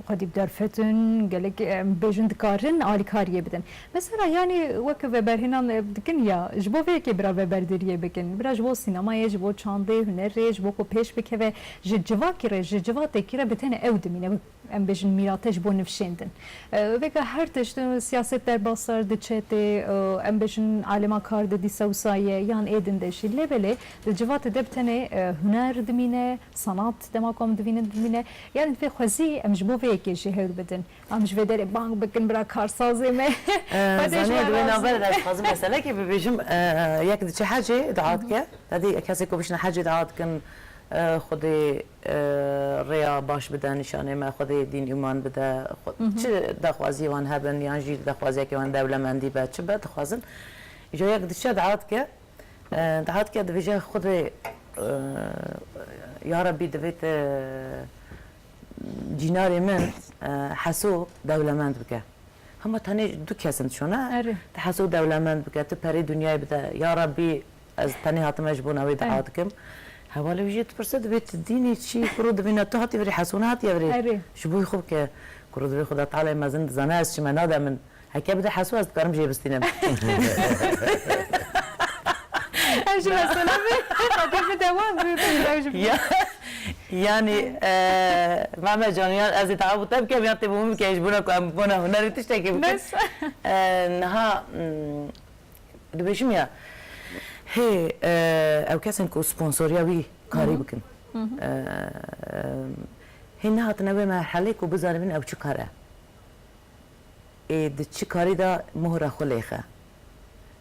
xwedî bi derfetin, gelek, e, em bêjin dikarin alîkariyê bidin. Mesela, yani, weke veberhênan, e, dikin ya, ji bo vê yekê bira veberdiriyê bikin. Bira ji bo sînemayê, ji bo çandê, hunerê, ji bo ku pêş bikeve, ji civakî re, ji civatêkî re bi tenê ew dimîne. Em bêjin mîrate ji bo nivşên din. E, vêga her tişt, e, siyaset derbasar diçe tê, e, em bêjin alema kar de dîsa wisa ye, yan ê din de jî. Lê belê di civatê de bi tenê, e, huner dimîne, sanat dema ku em divînin dimîne. Yani divê xwezî em ji bo vê yekê jî hewr bidin. Em ji vê derê bang bikin bira karsazê me. E, Xwedê ji Zanî, we di wê razî navberê de be. ez dixwazim meselekê bibêjim, e, yek diçe hecê dua dike. Tedî kesê ku bişne hecê dua dikin, E, Xwedê, e, rêya baş bide nîşanê me, Xwedê dîn îman bide, xwe-, Hı hı. çi daxwaziyê wan hebin, yan jî daxwaziyeke wan dewlemendî be, çi be dixwazin. Îja yek diçe dua dike, e, dua dike, dibêje, Xwedê, e, ya Rebbî, divê te cînarê min, e, Heso dewlemend bike. Hema tenê du kes in çûne. Erê. Te Heso dewlemend bike, tu perê dinyayê bide. Ya Rabbî, ez tenê hatime ji bona wê dua Erê. dikim. Hevalê wî jê dipirse, dibê tu dînî çi, kuro dibîne tu hatî virê Heso nehatiye virê. Erê. Ji bo xwe bike. Kuro dibê Xuda Teala mezin dizane ez çime nade min. Heke bide Heso ez dikarim jê bistînim. Ez ji mesela bê, Xwedê bide wan, bê, bê, bê, bê. Ya, yani, e, Mehmet Can, ya ez ê tabu te bikem, ya tê bo min bike, ji bona ku em bona hunerê tiştekê bikin. Bes. E, niha, mm, dibêjim ya, hê, e, ew kesên ku sponsoriya wî karî Hı hı. bikin. Hı hı. E, hê nehatine wê merhelê ku bizanibin ew çi kar e. Ê di çi karî de mohra xwe lêxe.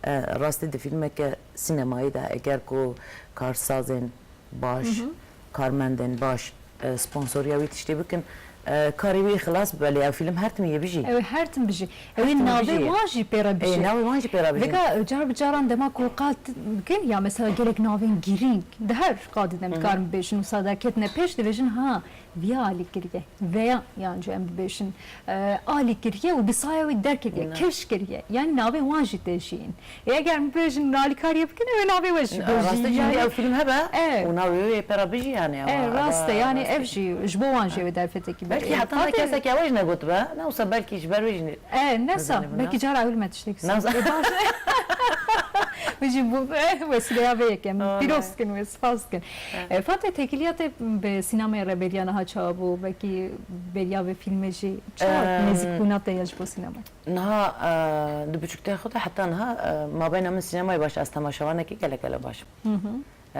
E, rastî di fîlmeke sînemayî de eger ku karsazên baş, Hı hı. karmendên baş, e, sponsoriya wî tiştê bikin, e, karê wî xilas bibe, lê ew fîlm her tim yê bijî. Ew ê her tim bijî. Ew Her ê tim navê bijî. wan jî pê re bijî. Ê, navê wan jî pê re bijî. Veka, e, car bi caran dema ku qal t-, bikin, ya mesela gelek navên girîng di her qadî de Hı hı. dikarin bibêjin, wisa de ketine pêş, dibêjin, ha, Viya alî kiriye, veya yan jî em bibêjin, e, alî kiriye û bi saya wî derkiriye, Ne. keş kiriye. Yanî navê wan jî tê jiyîn. Ê, eger em bibêjin alîkariyê bikin, ew ê navê we jî Ne, bê rastî jiyîn. Jî Yanî ew fîlm hebe, Ew. û navê wê pê re bijî yanî, ew E, e, rast e, ev yanî rastî. ev jî ji bo wan jî ew ê derfetekî be. Belkî Ê, heta ne Fatih kesekî ew jî negotibe, ne wisa belkî ji ber wê jî ne-, E, nesa, Nizanim, belkî na. cara ewil me tiştek Ne wisa. Ê, baş e. Wê jî bû, e, wesîleya vê yekê. Em Amin. pîroz dikin wê, spas dikin. E, Fatih, têkiliya te bi sînemaya re beriya niha çawa bû? Belkî beriya vê fîlmê jî çawa Em, nêzîkbûna te ya ji bo sînemê? Niha, e, di biçûkteyê xwe de heta niha, e, mabeyna min sînemayê baş, ez temaşevanekî gelek gelek baş im. Hı hı.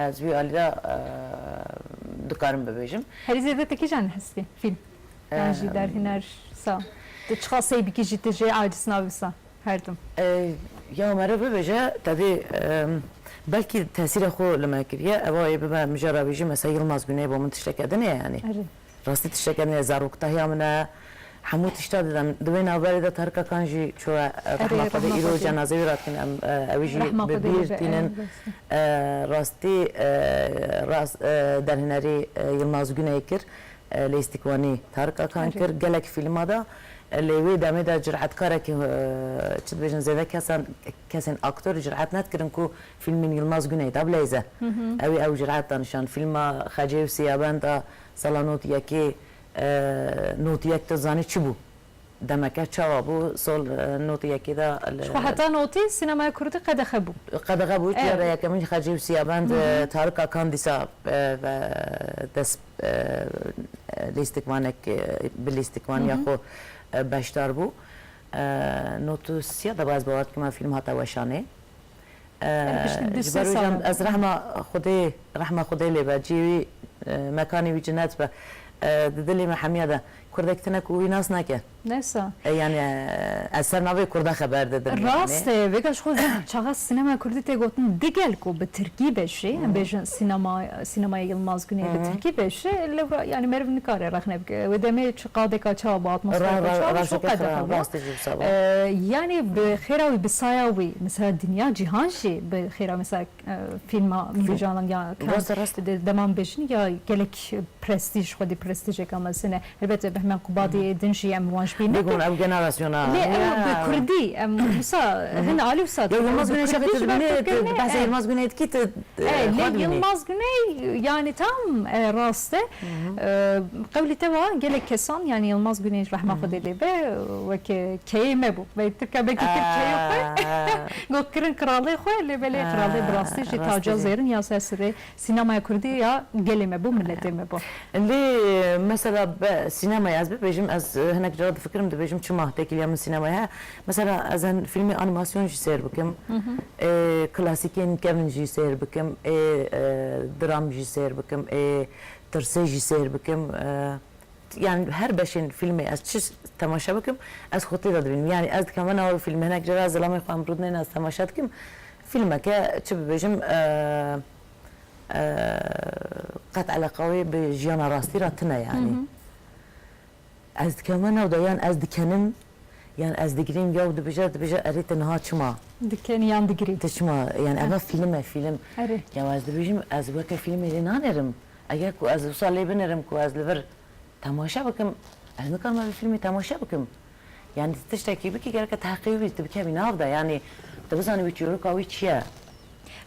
Ez wî alî de, e, dikarim bibêjim. Herî zêde te kîjan hestî? Fîlm? Yan jî Em, derhêner sa. Tu çiqas sey bikî jî tu jê aciz nabî sa. Her tim. E, ya meriv bibêje, tevî, e, belkî tesîra xwe li me kiriye. Eva ê bibe mijara wî jî mesela Yilmaz Güney bo min tişteke din e yani. Erê. Rastî tişteke din e, zaroktahiya min e. Hemû tişta didim. Di wê navberê de Tarîk Akan jî çûye, e, Erê, rehma Xwedê rehma îro Xwedê. cenazê wî ratkin em, e, ew jî Rehma bi Xwedê bîr bê, tînin. erê, rastî. E, rastî, e, rast, e, derhênerî, e, Yilmaz Güney kir. E, lîstikvanî Tarîk Akan Erê. kir. Gelek fîlma da, e, lê wê demê de cüretkarekî, e, çi dibêjin, zêde kesan, kesên aktor cüret nedikirin ku fîlmên Yilmaz Güney da bileyze. Hı hı. Ew ê ew cüret da nîşan. Fîlma Xecê û Siyabend da sala nod yekê, e, nod yek tu zanî çi bû? Demeke çawa bû? Sol, e, nod yekê de li Ji xwe heta notî sînemaya kurdî qedexe bû. Qedexe bû, Evet. ya re yekemîn Xecê û Siyabend, Hı hı. e, Tarîk Akan dîsa, e, ve dest, e, lîstikvanek, e, bi lîstikvaniya Hı hı. xwe, e, beşdar bû. E, nod û sîya de ez bawer dikim ev fîlm hate weşanê. E, Yani piştî du ji sê ber wê sal jî em, in. ez rehma Xwedê, rehma Xwedê lê be, cihê wî, e, mekanê wî cinet be. E, di dilê me hemiya de. Kurdek tine ku wî nas nake. Nesa. E, yani, e, ez ser navê Kurda xeber didim yani. Rast e, vêga ji xwe çaxa sînema kurdî tê gotin digel ku bi tirkî be jî, em Hı hı. bêjin sînema, sînemaya Yilmaz Güney bi Hı hı. tirkî be jî, lewra, yani meriv nikare rexne bike. Wê demê çi qadeka çawa bi atmosfera Ra-, ra-, çawa bi rasteke qadeka xira-, bû. rastê jî wisa bû. E, yani bi xêra wî, bi saya wî, mesela dinya cîhan jî bi xêra mesela, e, fîlma Fîlm. Mîrcan ya Rast e, rast e. de-, deman bêjin ya gelek prestîj, xwedî prestîjeka mezin e. Helbet bi hemen qubadê din jî em wan ji bîr Bêguman nekin. ew generasyona Lê ew Ya. bi kurdî, em wisa, hin alî wisa Ya, Yilmaz bi Güney kurdî şexê ji tu ber dibînî, tu tu kurdkirine, bi behsê e. Yilmaz Güney dikî, tu, E, e, lê xwe dibînî. Yilmaz Güney, yani tam, e, rast e. E, qewlî te wa gelek kesan, yani Yilmaz Güney rehma Xwedê lê be, weke keyê me bû. Ve Tirka belkî kir keyê xwe. Aa. Got kirin kralê xwe, lê belê kralê bi rastî jî Aa, rastî taca jî. zêrin ya ser sirê Sînemaya Kurdî ya gelê me bû, miletê me bû. Lê, mesela, be, sînemaya ez bibêjim, ez, e, hinek cara difikirim, dibêjim, çima têkiliya min sînemaya heye. Mesela, ez hin fîlmê anîmasyon jî seyr bikim, Hı hı. e, klasîkên kevin jî seyr bikim, e, e, dram jî seyr bikim, e, tirsê jî seyr bikim, e, yani her beşên fîlmê ez çi temaşe bikim, ez xwe tê de dibînim. Yani ez dikim, vana ew fîlm, hinek cara zilamê xwe em rûdinên ez temaşe dikim. Fîlmeke, çi bibêjim, e, e, qet eleqa wê bi jiyana rastî re tine yanî. Hı hı. Ez dikewme nav de, yan ez dikenim, yan ez digirîm, ya dibêje, dibêje, erê, tu niha çima? Dikenî yan digirî? Tu çima? Yani, eva fîlm e, fîlm. Erê. Ya ez dibêjim, ez weke fîlmê lê nanêrim. Eger ku ez wisa lê binêrim ku ez li vir temaşe bikim, ez nikarim vê fîlmê temaşe bikim. Yani, tu tiştekî bikî, gereke tu heqê wî bî, tu bikevî nav de. Yani, tu bizanî wî çîroka wî çi ye?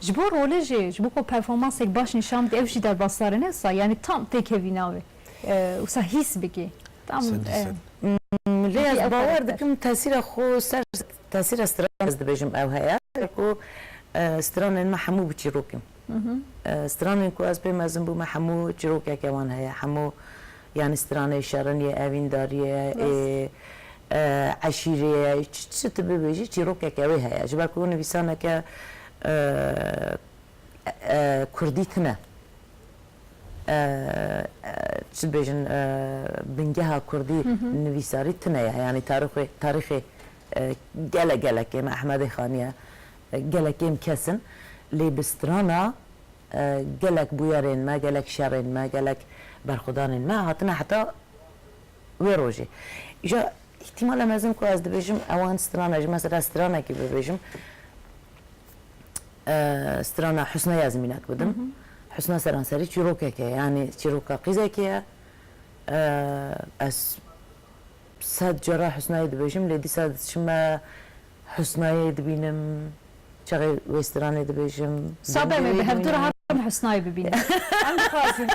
Ji bo rolê jî, ji bo ku performansek baş nîşan bidî, ev jî derbasdar e, ne wisa? Yani, tam têkevî navê. E, wisa hîs bikî. Tam, Sedî e, sed. Lê ez bawer dikim tesîra xwe ser, tesîra stran ez dibêjim ew heye. Ku, e, stranên me hemû bi çîrok in. Hı hı. E, stranên ku ez pê mezin bûme hemû çîrokeke wan heye. Hemû, yani stranê şerin ye, evîndarî ye, Rast. ê, e, eşîrê ye, çi, çi tu bibêjî çîrokeke wê heye. Ji ber ku nivîsaneke, e, e, kurdî tune. E, e, çi dibêjin, e, bingeha kurdî Hı hı. nivîsarî tune ye. Yani tarixê, tarîxê, e, gelek gelek êm, Ehmedê Xanî ye, e, gelek êm kes in. Lê bi strana, e, gelek bûyerên me, gelek şerên me, gelek berxwedanên me hatine heta wê rojê. Îja îhtimale mezin ku ez dibêjim ewan strana jî, mesela stranekî bibêjim, e, strana Husna Yazmînek bidim. Hı hı. Husna seranserî çîrokek e, yani çîroka qîzekê ye. E, ez sed cara Husnayê dibêjim, lê dîsa diçime Husnayê dibînim, çaxê wê stranê dibêjim. Sabe me bi hevdû re herin Husnayê bibînin. Em dixwazin.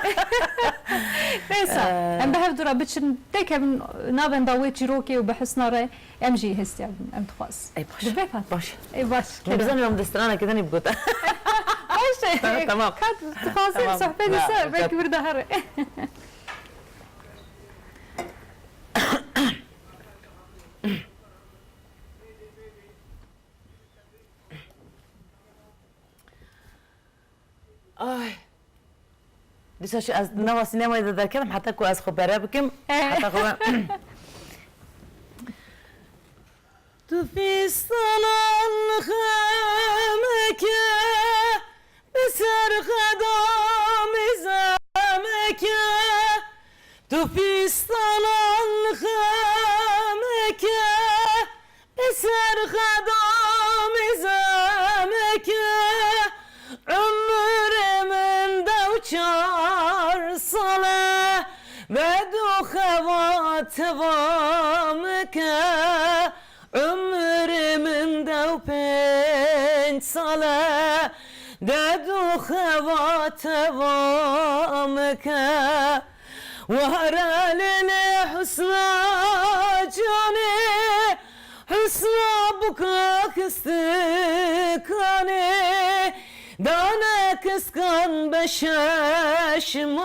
Neyse, Ee, em bi hevdû re biçin, dekevin navenda wê çîrokê û bi Husna re em jî hestiyabin, em dixwazin. Ey baş. Dibe kat. Baş. Ey baş. Min bizanî em di straneke dinî bigota. Baş e. Tamam. Kat dixwazin Tamam. sohbetê Ha, ser, belkî çok. wir de here. Ay. Dîsa şu ez nava sînemayê de derketim, heta ku ez xwe bere bikim, Eh. heta xwe be-, Tu fistanan xemeke, bi ser xedamî zemeke, tu fistanan xemeke, bi ser xedamî zemeke, umrê min dew çar sal e, ve du xevat vamike. Umrê min dew pênc sal e, de du xevat vamike. Were lê lê Husna canê, Husna buka kistikanê, dane kiskan be şeşmanê,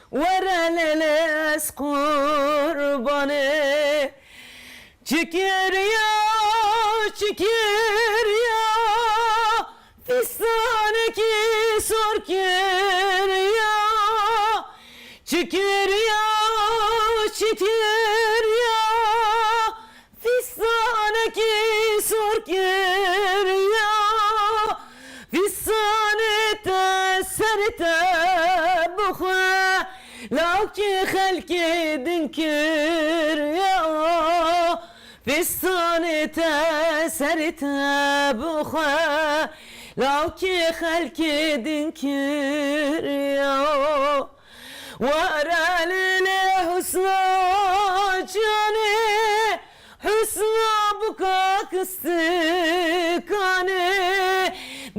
were lê lê ez qurbanê. Çi kiriya, çi kiriya, fîstanekî sor kiriya. Çi kiriya, çi kiriya, fîstanekî sor kiriya. Fîstanê te serê te bixwe, lawkê xelkê din kiriya. Fîstanê te serê te bixwe, lawkê xelkê din kiriya. Were lê lê Husna canê, Husna buka kistikanê,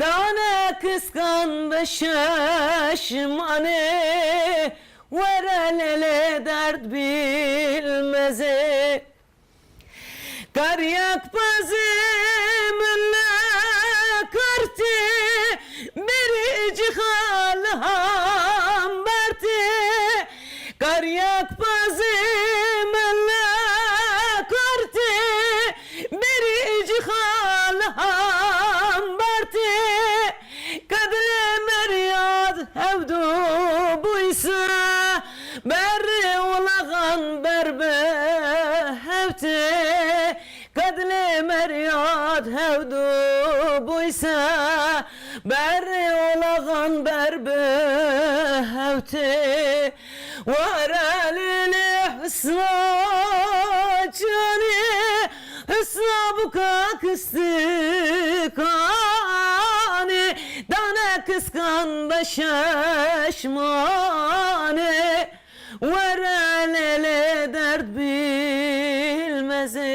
dane kiskan be şeşmanê, were lê lê derd bilmezê. Kar yek pezê min nekartê, berî cî xal hambertê. Kar yek pezê min nekartê, berî cî xal hambertê. Kedlê meryad hevdu bûyse, berê welaxan ber bi hevtê. Kedlê meryad hevdu bûyse, Berê olaxan ber bi hewtê, were lê lê husna canê, husna buka kistikanê, dane kiskan be şeşmanê, were lê lê derd bilmezê.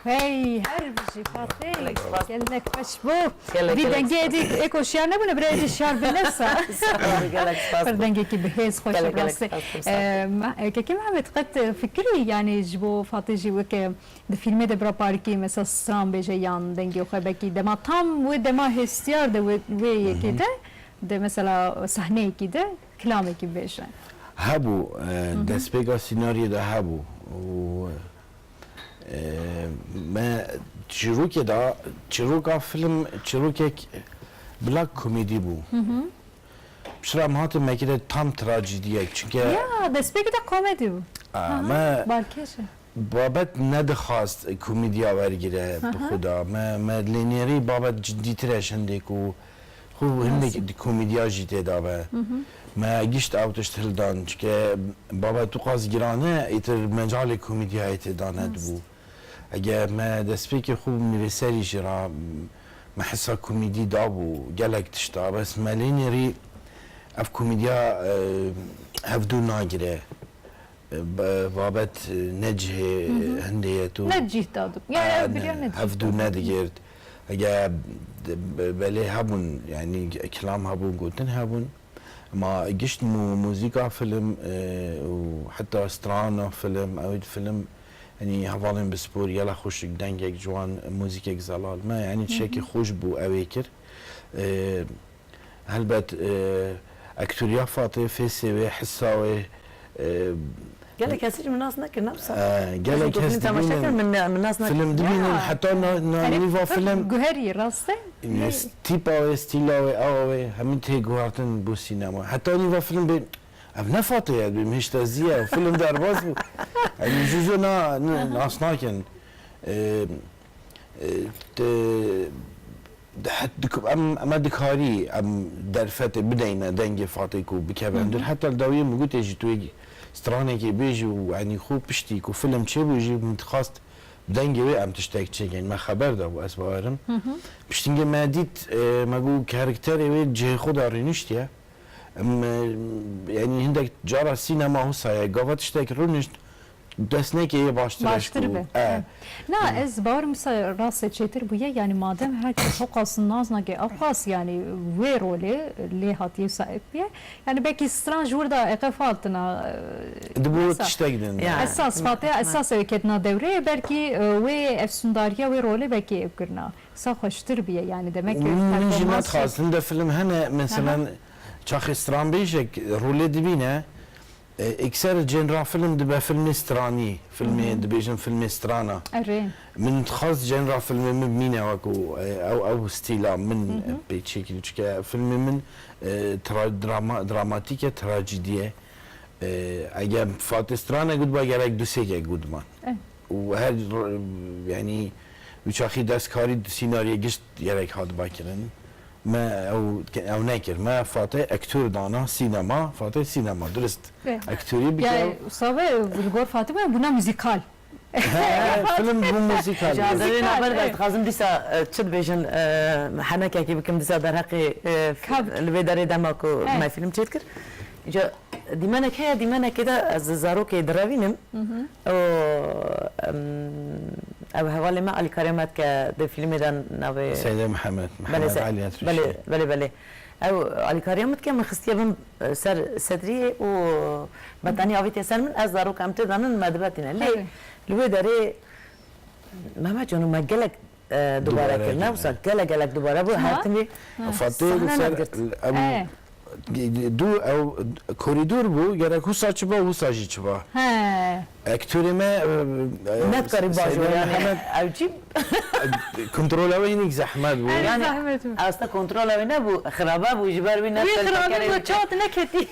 Hey, her bijî Fatê. Gelek spas. Gelek xweş bû. Gelek, vî gelek dengê spas. Êdî êko şiyar nebûne, bira êdî şiyar bine sa. Sağ ol, gelek spas. Pir dengekî bi hêz xweş. Gelek, gelek rastî. Spas, spas. Ee, me- e, Kekê Mehmet, qet, e, fikirî, yanî ji bo Fatê jî weke di fîlmê de bira parikî, mesela stran bêje yan dengê xwe, belkî dema tam wê dema hêstiyar de wê, wê yekê de, de mesela sahneyekî de kilamekî bêje? Hebû, e, destpêka sînaryê de hebû. Û, e, me çîrokê de, çîroka film, çîrokek bila komedî bû. Piştre em hatin me kire tam trajîdiyek, çunke Ya, destpêkê de komedî bû. A, Aha, me balkêş e. Babet nedixwast komediya wergire bi xwe de. Me, me lê nêrî babet ciddîtir e ji hindê ku xwe hindek di komediya jî tê de be. Me gişt ew tişt hildan, çike babet tu qas giran e, êtir mecalê komediyayê tê de nedibû. Ege me destpêkê xwe nivîserî jî ra me hisa komedî dabû, gelek tişta, bes me lê nêrî ev komediya, e, hevdû nagire. Ba-, babet, e, ne cihê, e, hindê ye tu. Ne cih dadû. Ya, ya, e, biriya ne, ne cih hevdû dadû. Nedigirt. Ege de-, be-, belê hebûn, yanî kilam hebûn, gotin hebûn. Ma gişt mu-, muzîka film, e, û heta strana film, ew film, yanî hevalên bi spor, yela xweşik, dengek ciwan, muzîkek zelal. Me, yanî tiştekî xweş bû ew ê kir. E, Helbet, e, ektoriya Fatê, fêsê wê, hisa wê, e, Gelek kesî jî min nas nekir, ne wisa? E, gelek kes dibînin, film dibînin, heta na-, na-, nîva film, guherî, rast e? Tîpa wê, stîla wê, awa wê, hemî tê guhertin bo sînema. Heta nîva film bê, ev ne Fatê ye, bê hiştazî ye, film derbas bû. Em jû jû na-, na-, nas nakin. E, e, te-, Di het-, diku-, em, em dikarî em derfetê bideyne dengê Fatê ku bikeve hundir. Heta li dawiyê min gotê jî tu yek stranekê bêjî û, yanî, xwe piştî ku film çêbû jî min dixwest bi dengê wê em tiştek çêkin. Me xeber dabû, ez bawerim. Piştîngê me dît, e, me got karakterê wê cihê xwe de rûniştiye. Em, e, yanî hindek cara sînema wisa ye, gava tiştek rûnişt, dest neke yê baştir e. Baştir be. E. Na, ez bawerim wisa rast e çêtir bûye, yanî madem her kes hewqas nas nake, ewqas yanî wê rolê lê hatiye wisa ep bûye. Yanî belkî stran ji wir de eqef hatina, e, Dibû tiştek din. Ya. Esas, Fatê esas ew ketina dewrê, belkî, e, wê efsûndariya wê rolê belkî ep kirina. Sa xweştir bûye, yanî demek ki Min jî performans nedixwast, hinde film hene, meselen, çaxê stranbêjek rolê dibîne, e, ekser cênra film dibe filmê stranî, filmê, dibêjin filmê strana. Erê. Min dixwast cênra filmê min bimîne wekû, e, ew, ew stîla min, e, pê çêkirî, çike filmê min, e, tra-, drama, dramatîk e, trajîdî ye. E, ege Fatê strane gotba gerek du sêkek gotman. Eh. Û her r-, yanî wî çaxî destkarî di sînariyê gişt gerek hatba kirin. Me ew, ew nekir. Me Fatê ektor dana sînema, Fatê sînema, durist. Eh. Ektorî bike. Yani, Sabe, li gor Fatime bûna muzîkal. He, film bû muzîkal. Ji adevê naber de ez dixwazim dîsa, e, çi dibêjin, e, henekekî bikim dîsa derheqê, e, li vê derê dema ku me film çêdikir. Îca dîmenek heye, dîmenekê de ez zarokê direvînim. Û, em, ew hevalê me Alî Karya me dike di fîlmê de navê Seydê Mihemed, Belê, Mihemed Alî Etrîşî. Belê, belê, belê. Ew alîkariya min dike, min xistiye bim, e, ser sedriyê û betanî avîtiye ser min, ez zarok em tê danin me dibetîne. Lê li wê derê Mehmet Cano me gelek, e, dubare kir. Ne wisa gelek gelek dubare bû. Her timî sahne me digirt. Du ew korîdor bû, gerek husa çiba, husa jî çiba. He. Ektorê me, e, e, Nedkarî bajo, Seydê yani, Mihemed, ew çi? Kontrola wê hinek zehmet bû. Erê, yani, zehmet bû. Aslında kontrola wê nebû, xirabe bû, ji ber wî Wî xirabe bû, çawa tu neketî.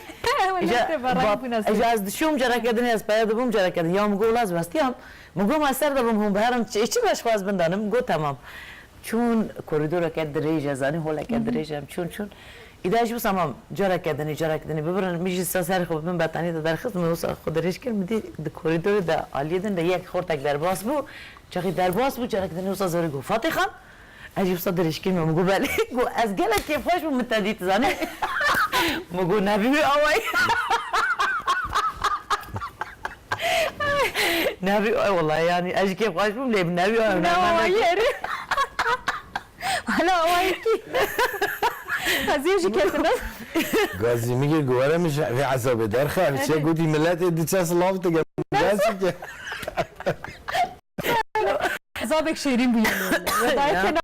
Wele te barayî bû nasîb. Îja ez dişûm cereke din, ez peye dibûm cereke din. Ya min got, wela ez westiyam. Min got, ma ser de bûm hûn biherin, çi, çi beş xwaz bindanim? Got, temam. çûn, korîdoreke dirêj e, zanî holeke dirêj e, em çûn, çûn. Îda jî wisa mam careke dinê, careke dinê bibirin, min jî sa serê xwe bi min betanî de derxist, min wisa xwe dirêj kir, min dî di korîdorê de aliyê din de yek xortek derbas bû, çaxî derbas bû, careke dinê wisa zorê got, Fatê Xan, ez jî wisa dirêj kir, min got, belê, got, ez gelek kêfxweş bûm, min te dît, zanî. Min got, nebî wê awayî. Nebî, ay, wellahî, yanî, ez jî kêfxweş bûm, lê nebî, ay, Ne awayî erê. Hala awayekî. Qeziyê jî ketine. Gazî min gir, guhere min ji vê ezabê derxe, ev çiye gotî, miletê diçe silav dike. Gazî ke. Ezabek şêrîn bûye. Ya.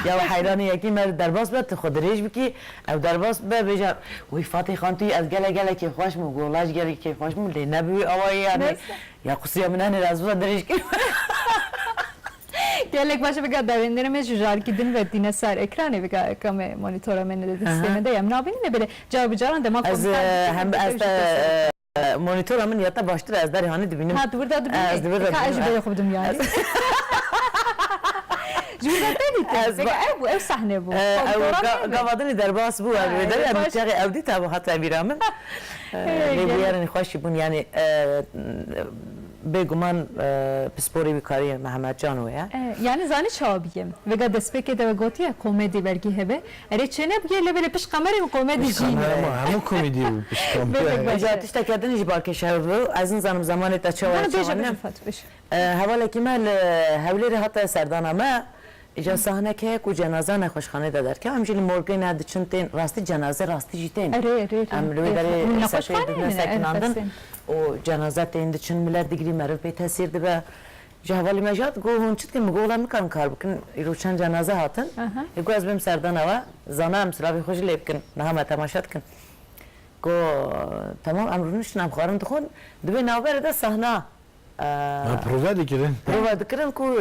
Ya, heyranê yekî me derbas be, tu xwe dirêj bikî, ew derbas be, bêje, wî Fatê Xan, tu yî, ez gelek, gelek kêfxweş bûm, got, wellahî jî gelek kêfxweş bûm, lê nebû wî awayî, yanî. Neyse. Ya qisiya min hene, ez wisa dirêj kir. Gelek baş e, vêga derhênerê me ji jarkî din ve tîne ser ekranê, vêga ka me monitora me ne de destê me de ye. Em nabînin, lê belê car bi caran dema Ez, komîkan e, dikî, hem vê ez te, e, monitora min ya te baştir e, ez derê hanê dibînim. Ha, di wir de dibînî? E, ez di wir de Ka ez ji dibînim. Berê xwe bidim yani. Ez Ji wir de te dîtin. Ez Vêga ba- ev bû, ev sahne bû. E, ew Komîtora ga-, me ne? Gava dinî derbas bû, Ha, ev wê derê, ev em baş. Çaxê ew dît, ev hate bîra min. E, Hey, lê gelek. Bûyerên xweşî bûn, yani, e, bêguman, e, pisporê wî karî Mehmet Cano ye. E, yani zanî çawa bîye? Vêga destpêkê de we gotiye komedî belkî hebe. Erê çênebûye, lê belê pişt kamerê min komedî jî. Kamera ma hemû komedî bû pişt kamerê. Belê, belê. Îca tişteke din jî balkêş hebû. Ez nizanim zemanê te çawa Na, bêje, çawa bêje, ne. Fatih, bêje. E, hevalekî me li Hewlêrê hate serdana me. Îca sahnek heye ku cenaza nexweşxanê de derkeve. Em jî li morgê ne diçin tên. Rastî cenaze rastî jî tên. Erê, erê, erê. Em li wê Erê. derê Hûn nexweşxaneyê ne, sekinandin. Erê, û cenaze tên diçin, milet digirî, meriv pê tesîr dibe. Ji hevalê me jî hat, got, hûn çi dikin? Min got, wela nikarin kar bikin. Îro çend cenaze hatin. Aha. Ê got, ez bêm serdana we. Zana em silavê xwe jî lê bikin. Niha me temaşe dikin. Got, temam, em rûniştin, em xwarin dixwin. Di vê navberê de sahna Eee, Ha, prova dikirin. Prova dikirin ku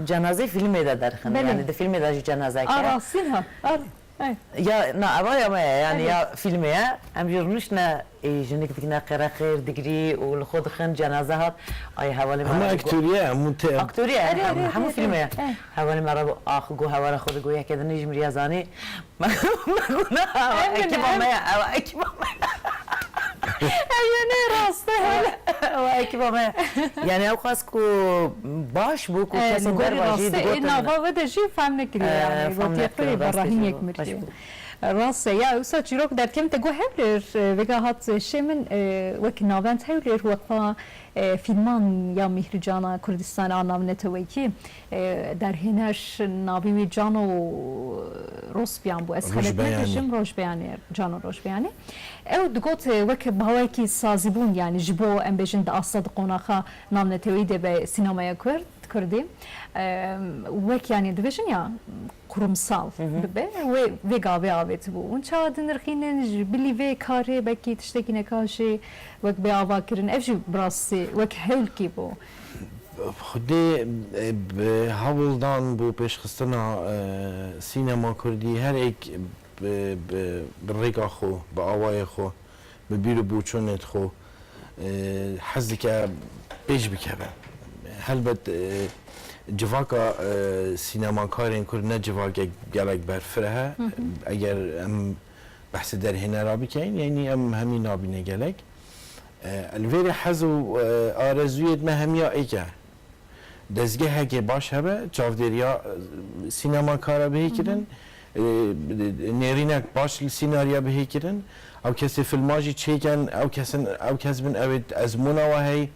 cenazê fîlmê de derxin. Belê. Yani di fîlmê de jî cenazek A, e. Rastîn ha. Ar, ay. Ya, na, eva ya me ye, yani Belê. Ya fîlmê ye. Em jî rûniştine, ê, jinik dikine qereqêr, digrî û li xwe dixin cenaze hat. Ay, hevalê me Hemû re got, aktoriye, hemû te- Aktoriye, Erê, hem-, erê, hemû erê, fîlmê ye. Erê. Hevalê me re got, ax, got, hevara xwe digot, yeke din jî miriya zanî. Ev min, Ekiba ev me ye, ew ekiba me ye. Ev yê ne rast e, hele. Ew ekiba me ye. Yani ew xwest ku baş bû ku E, kesên li gorî derva jî rastî, ê digotin. Nava we de jî fehm nekiriye, E, yani, fehm gotiye nekiriye, xwirê rastî berahîn jî yek bû. Mirî. Baş bû. Rast e, ya, wisa çîrok derkem te got Hewlêr, e, vêga hat şê min, e, wek navend Hewlêr, wek pa E, fîlman ya Mîhrîcana Kurdistan a navneteweyî, e, derhêner navî wî Cano Rosbiyan bû. Ez xelet Rojbeyanî. Nekişim, Rojbeyanî, Cano Rojbeyanî. Ew digot, e, wek bawekî sazîbûn, yani ji bo, em bêjin, di asta di qonaxa navneteweyî de be sînemaya Kurd, Kurdî. E, wek, yani dibêjin ya, kurumsal Hı hı. bibe, wê, vê gavê avêtibû. Hûn çawa dinirxînin, ji bilî vê karê belkî tiştekî neka jî wek bê avakirin? Ev jî bi rastî wek hewlkî bû. Xwedê, e, bi hewldan bo pêşxistina, e, sînema kurdî her êk bi, bi, bi rêka xwe, bi awayê xwe, bi bîr û boçûnê xwe, e, hez dike pêş bikeve. Helbet, e, civaka, e, sînemakarên kurd ne civakek gelek berfireh e. Hı hı. Eger em behsê derhênera bikeyin, yanî em hemî nabîne gelek. E, li vêrê hez û, e, arezûyê me hemiya êk e. Dezgehekê baş hebe, çavdêriya, e, sînemakara bihê Hı hı. kirin, e, nêrînek baş li sînariya bihê kirin, ew kesê filma jî çêken, ew kesin, ew kes bin, ew ê ezmûna we hey,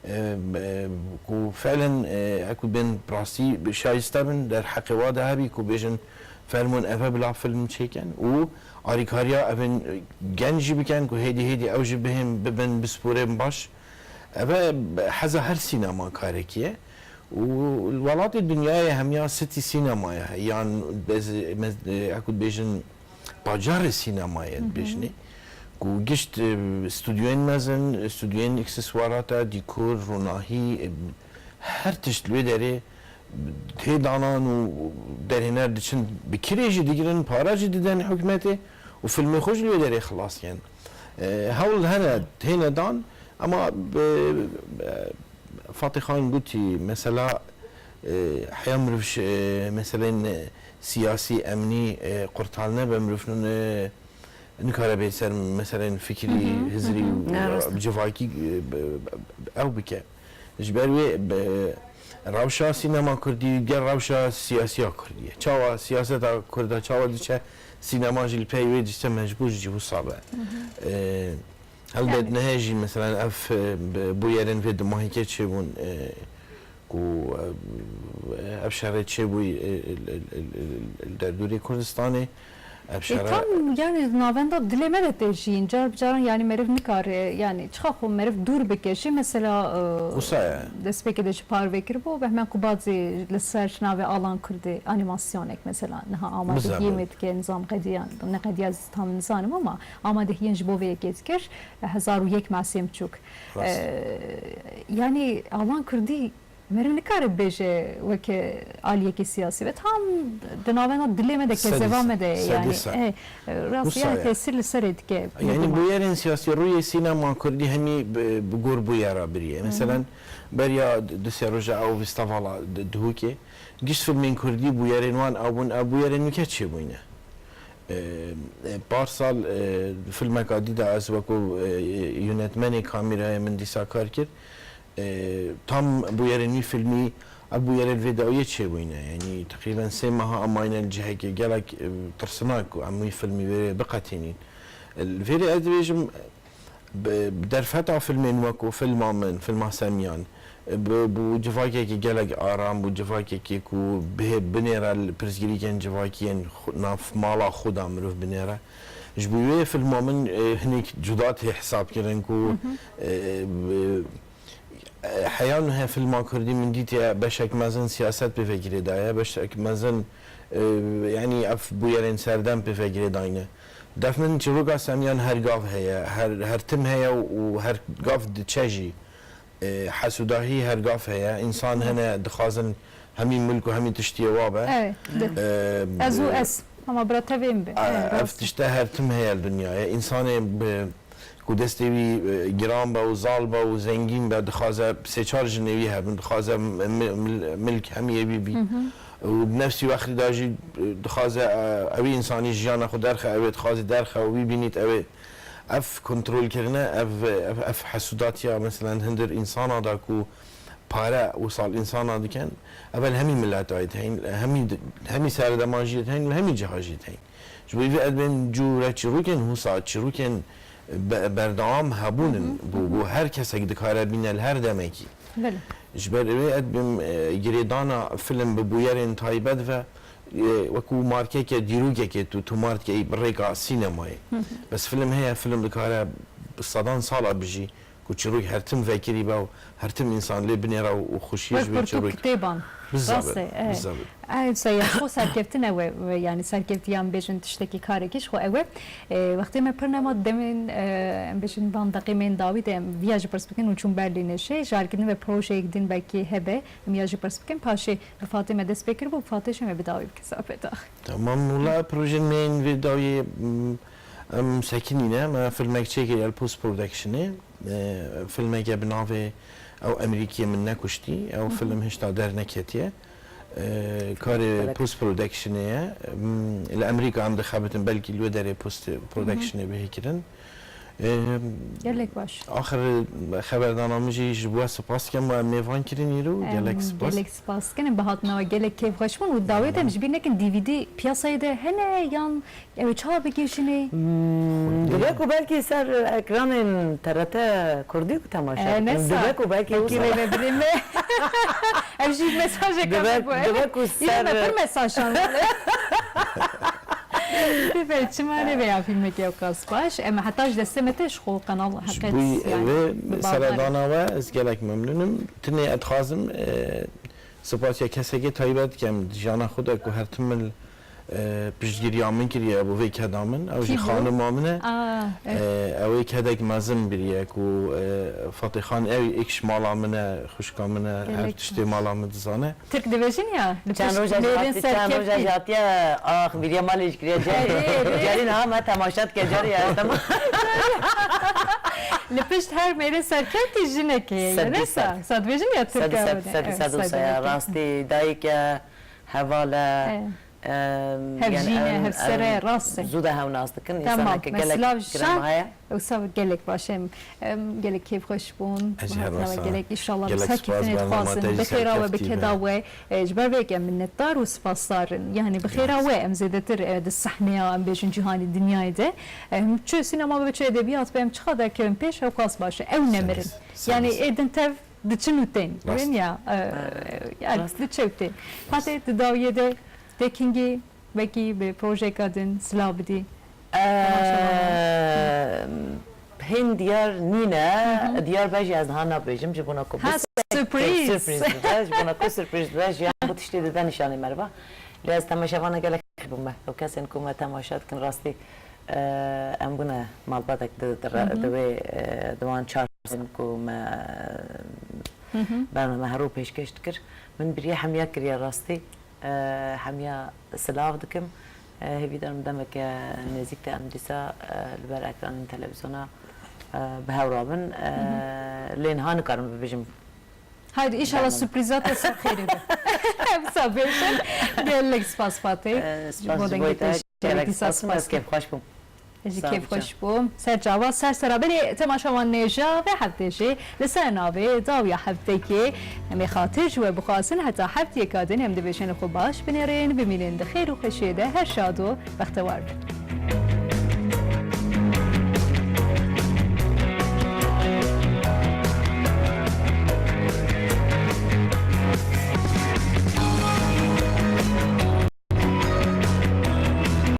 e, e, ku felin, e, eku bên rastî şayiste bin, derheqê wa de hebî ku bêjin, fermûn eve bila film çêken û arîkariya evên genc jî biken ku hêdî hêdî ew jî bihên bibin bisporên baş. Eve heza her sînemakarekî ye û welatê dinyayê hemiya sitî sînemaya ye. Yan bez-, mez-, e, eku dibêjin bajarê sînemayê Hı hı. dibêjinê. Ku gişt, e, stûdyoyên mezin, stûdyoyên îkseswarata, dîkor, ronahî, e, her tişt li wê derê tê danan û derhêner diçin bi kirê jî digirin, para jî diden hikûmetê û filmê xwe jî li wê derê xilas dikin. E, hewl hene, têne dan, ama, e, e, Fatih Xan gotî, mesela, E, heya mirov ji, e, meselên, e, siyasî, emnî, e, qurtal nebe, mirov, e, nikare bê ser meselên fikrî, hizrî û, e, civakî, e, bi-, bi-, ew bike. Ji ber wê, bi-, rewşa sînema kurdî gel rewşa siyasiya kurdî ye. Çawa siyaseta kurda çawa diçe, sînema jî li pey wê diçe, mecbûr jî wisa be. E, helbet nihe jî, meselan, ev, e, bi-, bûyerên vê dumahîkê çêbûn, e, ku, e, ev şerê çêbûyî, e, li, li, li, li derdorê Kurdistanê, ev Ê, şere tam, yani, navenda dilê me de tê jiyîn. Car bi caran, yani, meriv nikare, yani, çiqa xwe meriv dûr bike jî, mesela, e, Wisa ye. destpêkê de ji parve kiribû, Behmen Kubat zî li ser navê Alan Kurdî animasyonek, mesela, niha amadehiyê Bizabit. me dike, nizam qediyan, ne qediya tam nizanim ama amadehiyên ji bo vê yekê dikir, hezar û yek masê biçûk. Rast. E, yani, Alan Kurdî Meriv nikare bêje weke aliyekî siyasî be. Tam di navenda dilê me de, Sedî kezeva sed, me de ye sedî yani. sed. E, e, rast Wisa yani ye. tesîr li serê dike. Yani bûyerên siyasî rûyê sînema kurdî hemî bi, bi gor bûyera biriye. Hı hı. Meselen, beriya di, du sê roja ew festivala di, Duhokê, giş filmên kurdî bûyerên wan ew bûn, ev bûyerên nûke çêbûyne. E, e, parsal, e, filmeka dî de ez wekû, e, yönetmenê kamîrayê min dîsa kar kir. E, tam bûyerên wî filmî, ev bûyerên vê dawiyê çêbûyne. Yanî teqrîben sê meha emayne li cihekê gelek, e, tirsinak ku em wî filmî wê biqetînîn. Li vêrê ez dibêjim, bi, bi derfeta filmên wekû filma min, filma Semiyan, bi, bû civakekî gelek aram, bû civakekî ku bihê binêre li pirsgirîkên civakî yên xwe, nav mala xwe de mirov binêre. Ji bo wê filma min, e, hinek cuda tê hesabkirin ku, Hı hı. e, bi, e, heya nihe filma kurdî min dîtiye beşek mezin siyaset pê ve girêdaye, beşek mezin, e, yanî ev bûyerên serdem pê ve girêdayne. Def min çîroka Semiyan her gav heye, her, her tim heye û her gav diçe jî. E, hesûdahî her gav heye. Însan hene dixwazin hemî milk û hemî tiştiyê wa be. Evet, de. E, Ez û e, ez. Ama bira tevên be. E, Evet, ev rast. tişte her tim heye li dinyayê. Însanê bi, ku destê wî, e, giran be û zal be û zengîn be, dixwaze sê çar jinê wî hebin, dixwaze mi-, mi-, mil-, milk hemiyê wî bî. Hı hı. Û bi nefsî wextî de jî, e, dixwaze, e, ewî însanî jiyana xwe derxe, ew ê dixwaze derxe û wî bînît, ew ê Ev kontrolkirine, ev, ev, ev hesûdatiya, meselen, hindir însana da ku pare û sal însana dikin, ev li hemî mileta yê heyîn, hemî, hemî serdema jî yê heyîn, li hemî ciha jî yê heyîn. Ji bo vê ez dibêm cûre çîrokên wisa, çîrokên be-, berdewam hebûn in. Hı hı, bo, hı hı. bo her kesek dikare bîne li her demekî. Belê. Ji ber wê ez dibêm, e, girêdana film bi bûyerên taybet ve, e, wekû markeke, dîrokekê tu, tu markeyî bi rêka sînemayê. Hı hı. Bes film heye, film dikare bi sedan sala bijî, ku çîrok her tim vekirî be û her tim însan lê binêre û, û xweşiyê Wek ji wê pirtûk çîrok. kitêban. Bizabit, Rast e, e. bizabit. Ev se ya xwe serkeftin e we, we, yani serkeftiyan bêjin tiştekî karekî ji xwe ew e. E, wextê me pir nema demên, e, em bêjin van deqîmên dawî de em viya jî pirs bikin û çûn Berlînê jî. Ji alkirine ve projeyek din belkî hebe, em ya jî pirs bikin. Paşê bi Fatê me dest pê kiribû, bi Fatê jî me bi dawî bike sohbeta. Tamam, wela projeyên me yên vê dawiyê, m, em sekinîne, me filmek çêkiriye li post productionê. E, filmeke bi navê Ew Emerîkiyê Min Nekuştî, ew Hı hı. film hişta derneketiye. E, karê Belek. post productionê ye. M, li Emerîka em dixebitin, belkî li wê derê post productionê bihê kirin. E, Gelek baş. Axir xeberdana min jî ji bo we spas dikim, we mêvan kirin îro, Em, gelek spas. Gelek spas dikin, em bi hatina we gelek kêfxweş bûn û dawêt em Tamam. ji bîr nekin D V D piyasayê de hene yan ew ê çawa bigihîjinê? Hmm, dibe ku belkî ser ekranên T R T Kurdî ku temaşe E, dikin. nesa. Dibe ku belkî Belkî wisa. rê me birê me. Ev jî mesajeke Dibe, me bû. dibe ku Îro ser me pir mesaj an. Dibe çima ne veya filmeke ew qas baş. Em heta ji destê me tê ji xwe qenal Ji heqet, bo yani, vê bi bawer. seredana we ez gelek memnûn im. Tinê ez dixwazim, e, sipasiya kesekê taybet dikim di jiyana xwe de ku her tim min, e, piştgiriya min kiriye bo vê keda min. Ew jî Kî bû? xanima min e. Aa, evet. E, ew ê kedek mezin biriye ku, e, Fatê Xan ew êk ji mala min e, xwişka min e, her Gelek tiştê baş. mala min dizane. Tirk dibêjin ya, li Çend pişt roja mêrên jihatiye, çend roja serkevtî. jihatiye, ax, biriye malê ji kiriye Ê, ê, ê. Cerîn ha me temaşe dike, cerî ya, tamam. Li pişt her mêrê serkevtî jinekê ye, Sedî ne sed. Sa? Sedbêjin ya Sedî Tirka sed, bûne. sedî Evet, sed wisa ye. sedbêjin. Rastî dayik e, heval e. Evet. Em, Hevjîn e, em, hevser e, em, rast e. Zû de hew nas dikin. Tamam. Însanek gelek Silav girema heye. Wisa gelek baş em. Em, gelek kêfxweş bûn. Ez jî her Hatine we wisa gelek. Înşallah gelek wisa kêftinê spas, bernama dixwazin. te jî Bi xêra we, bi serkevtî keda be. We, e, ji ber vê yekê em minnetdar û spasdar in. Yanî bi xêra we em zêdetir, e, di sehneya em bêjin cîhanî, dinyayê de. Em çi sînema be, çi edebiyat be, em çiqas derkevin pêş, hewqas baş e. Ew nemirin. Sağ Yanî olasın. êdin tev diçin û tên. Rast. Win ya, e, Ha. yani Rast. diçe û tên. Hatê di dawiyê de tekingî, wekî bi projeka din silav bidî. Em, Hên diyar nîne, diyar be jî ez niha nabêjim, ji bona ku Ha, bisekê surprise. surprise bibe, ji bona ku surprise bibe, jiyan ku tiştê dide nîşanê meriva. Lê ez temaşevana gelek xweş bûme. Ew kesên ku me temaşe dikin rastî, e, em bûne malbatek di, di, re- di wê, e, di wan çar sal ku me bername herû pêşkêş dikir. Min biriye hemiya kiriye rastî. E, hemiya silav dikim. E, hêvî darim demeke nêzîk de em dîsa, e, li ber ekranên televîzyona, e, bi hev rabin. E, lê niha nikarim bibêjim. Haydi inşallah Tamam. surprizat te ser xêrê be. Em sabêşin. Gelek spas Fatih. E, spas Bo ji dengê bo te te. jî Gelek dîsa spas. Ez spas. kêfxweş bûm. Ez jî Sağ ol, kêfxweş bûm. Ser çava, ser sera. Belê temaşevan nêja ve heftê jî li ser navê dawiya heftekê. Em ê xatir ji we bixwazin heta heftiyeka din em dibêjin xwe baş binêrin, bimînin di xêr û xweşiyê de her şad û bextewar bin.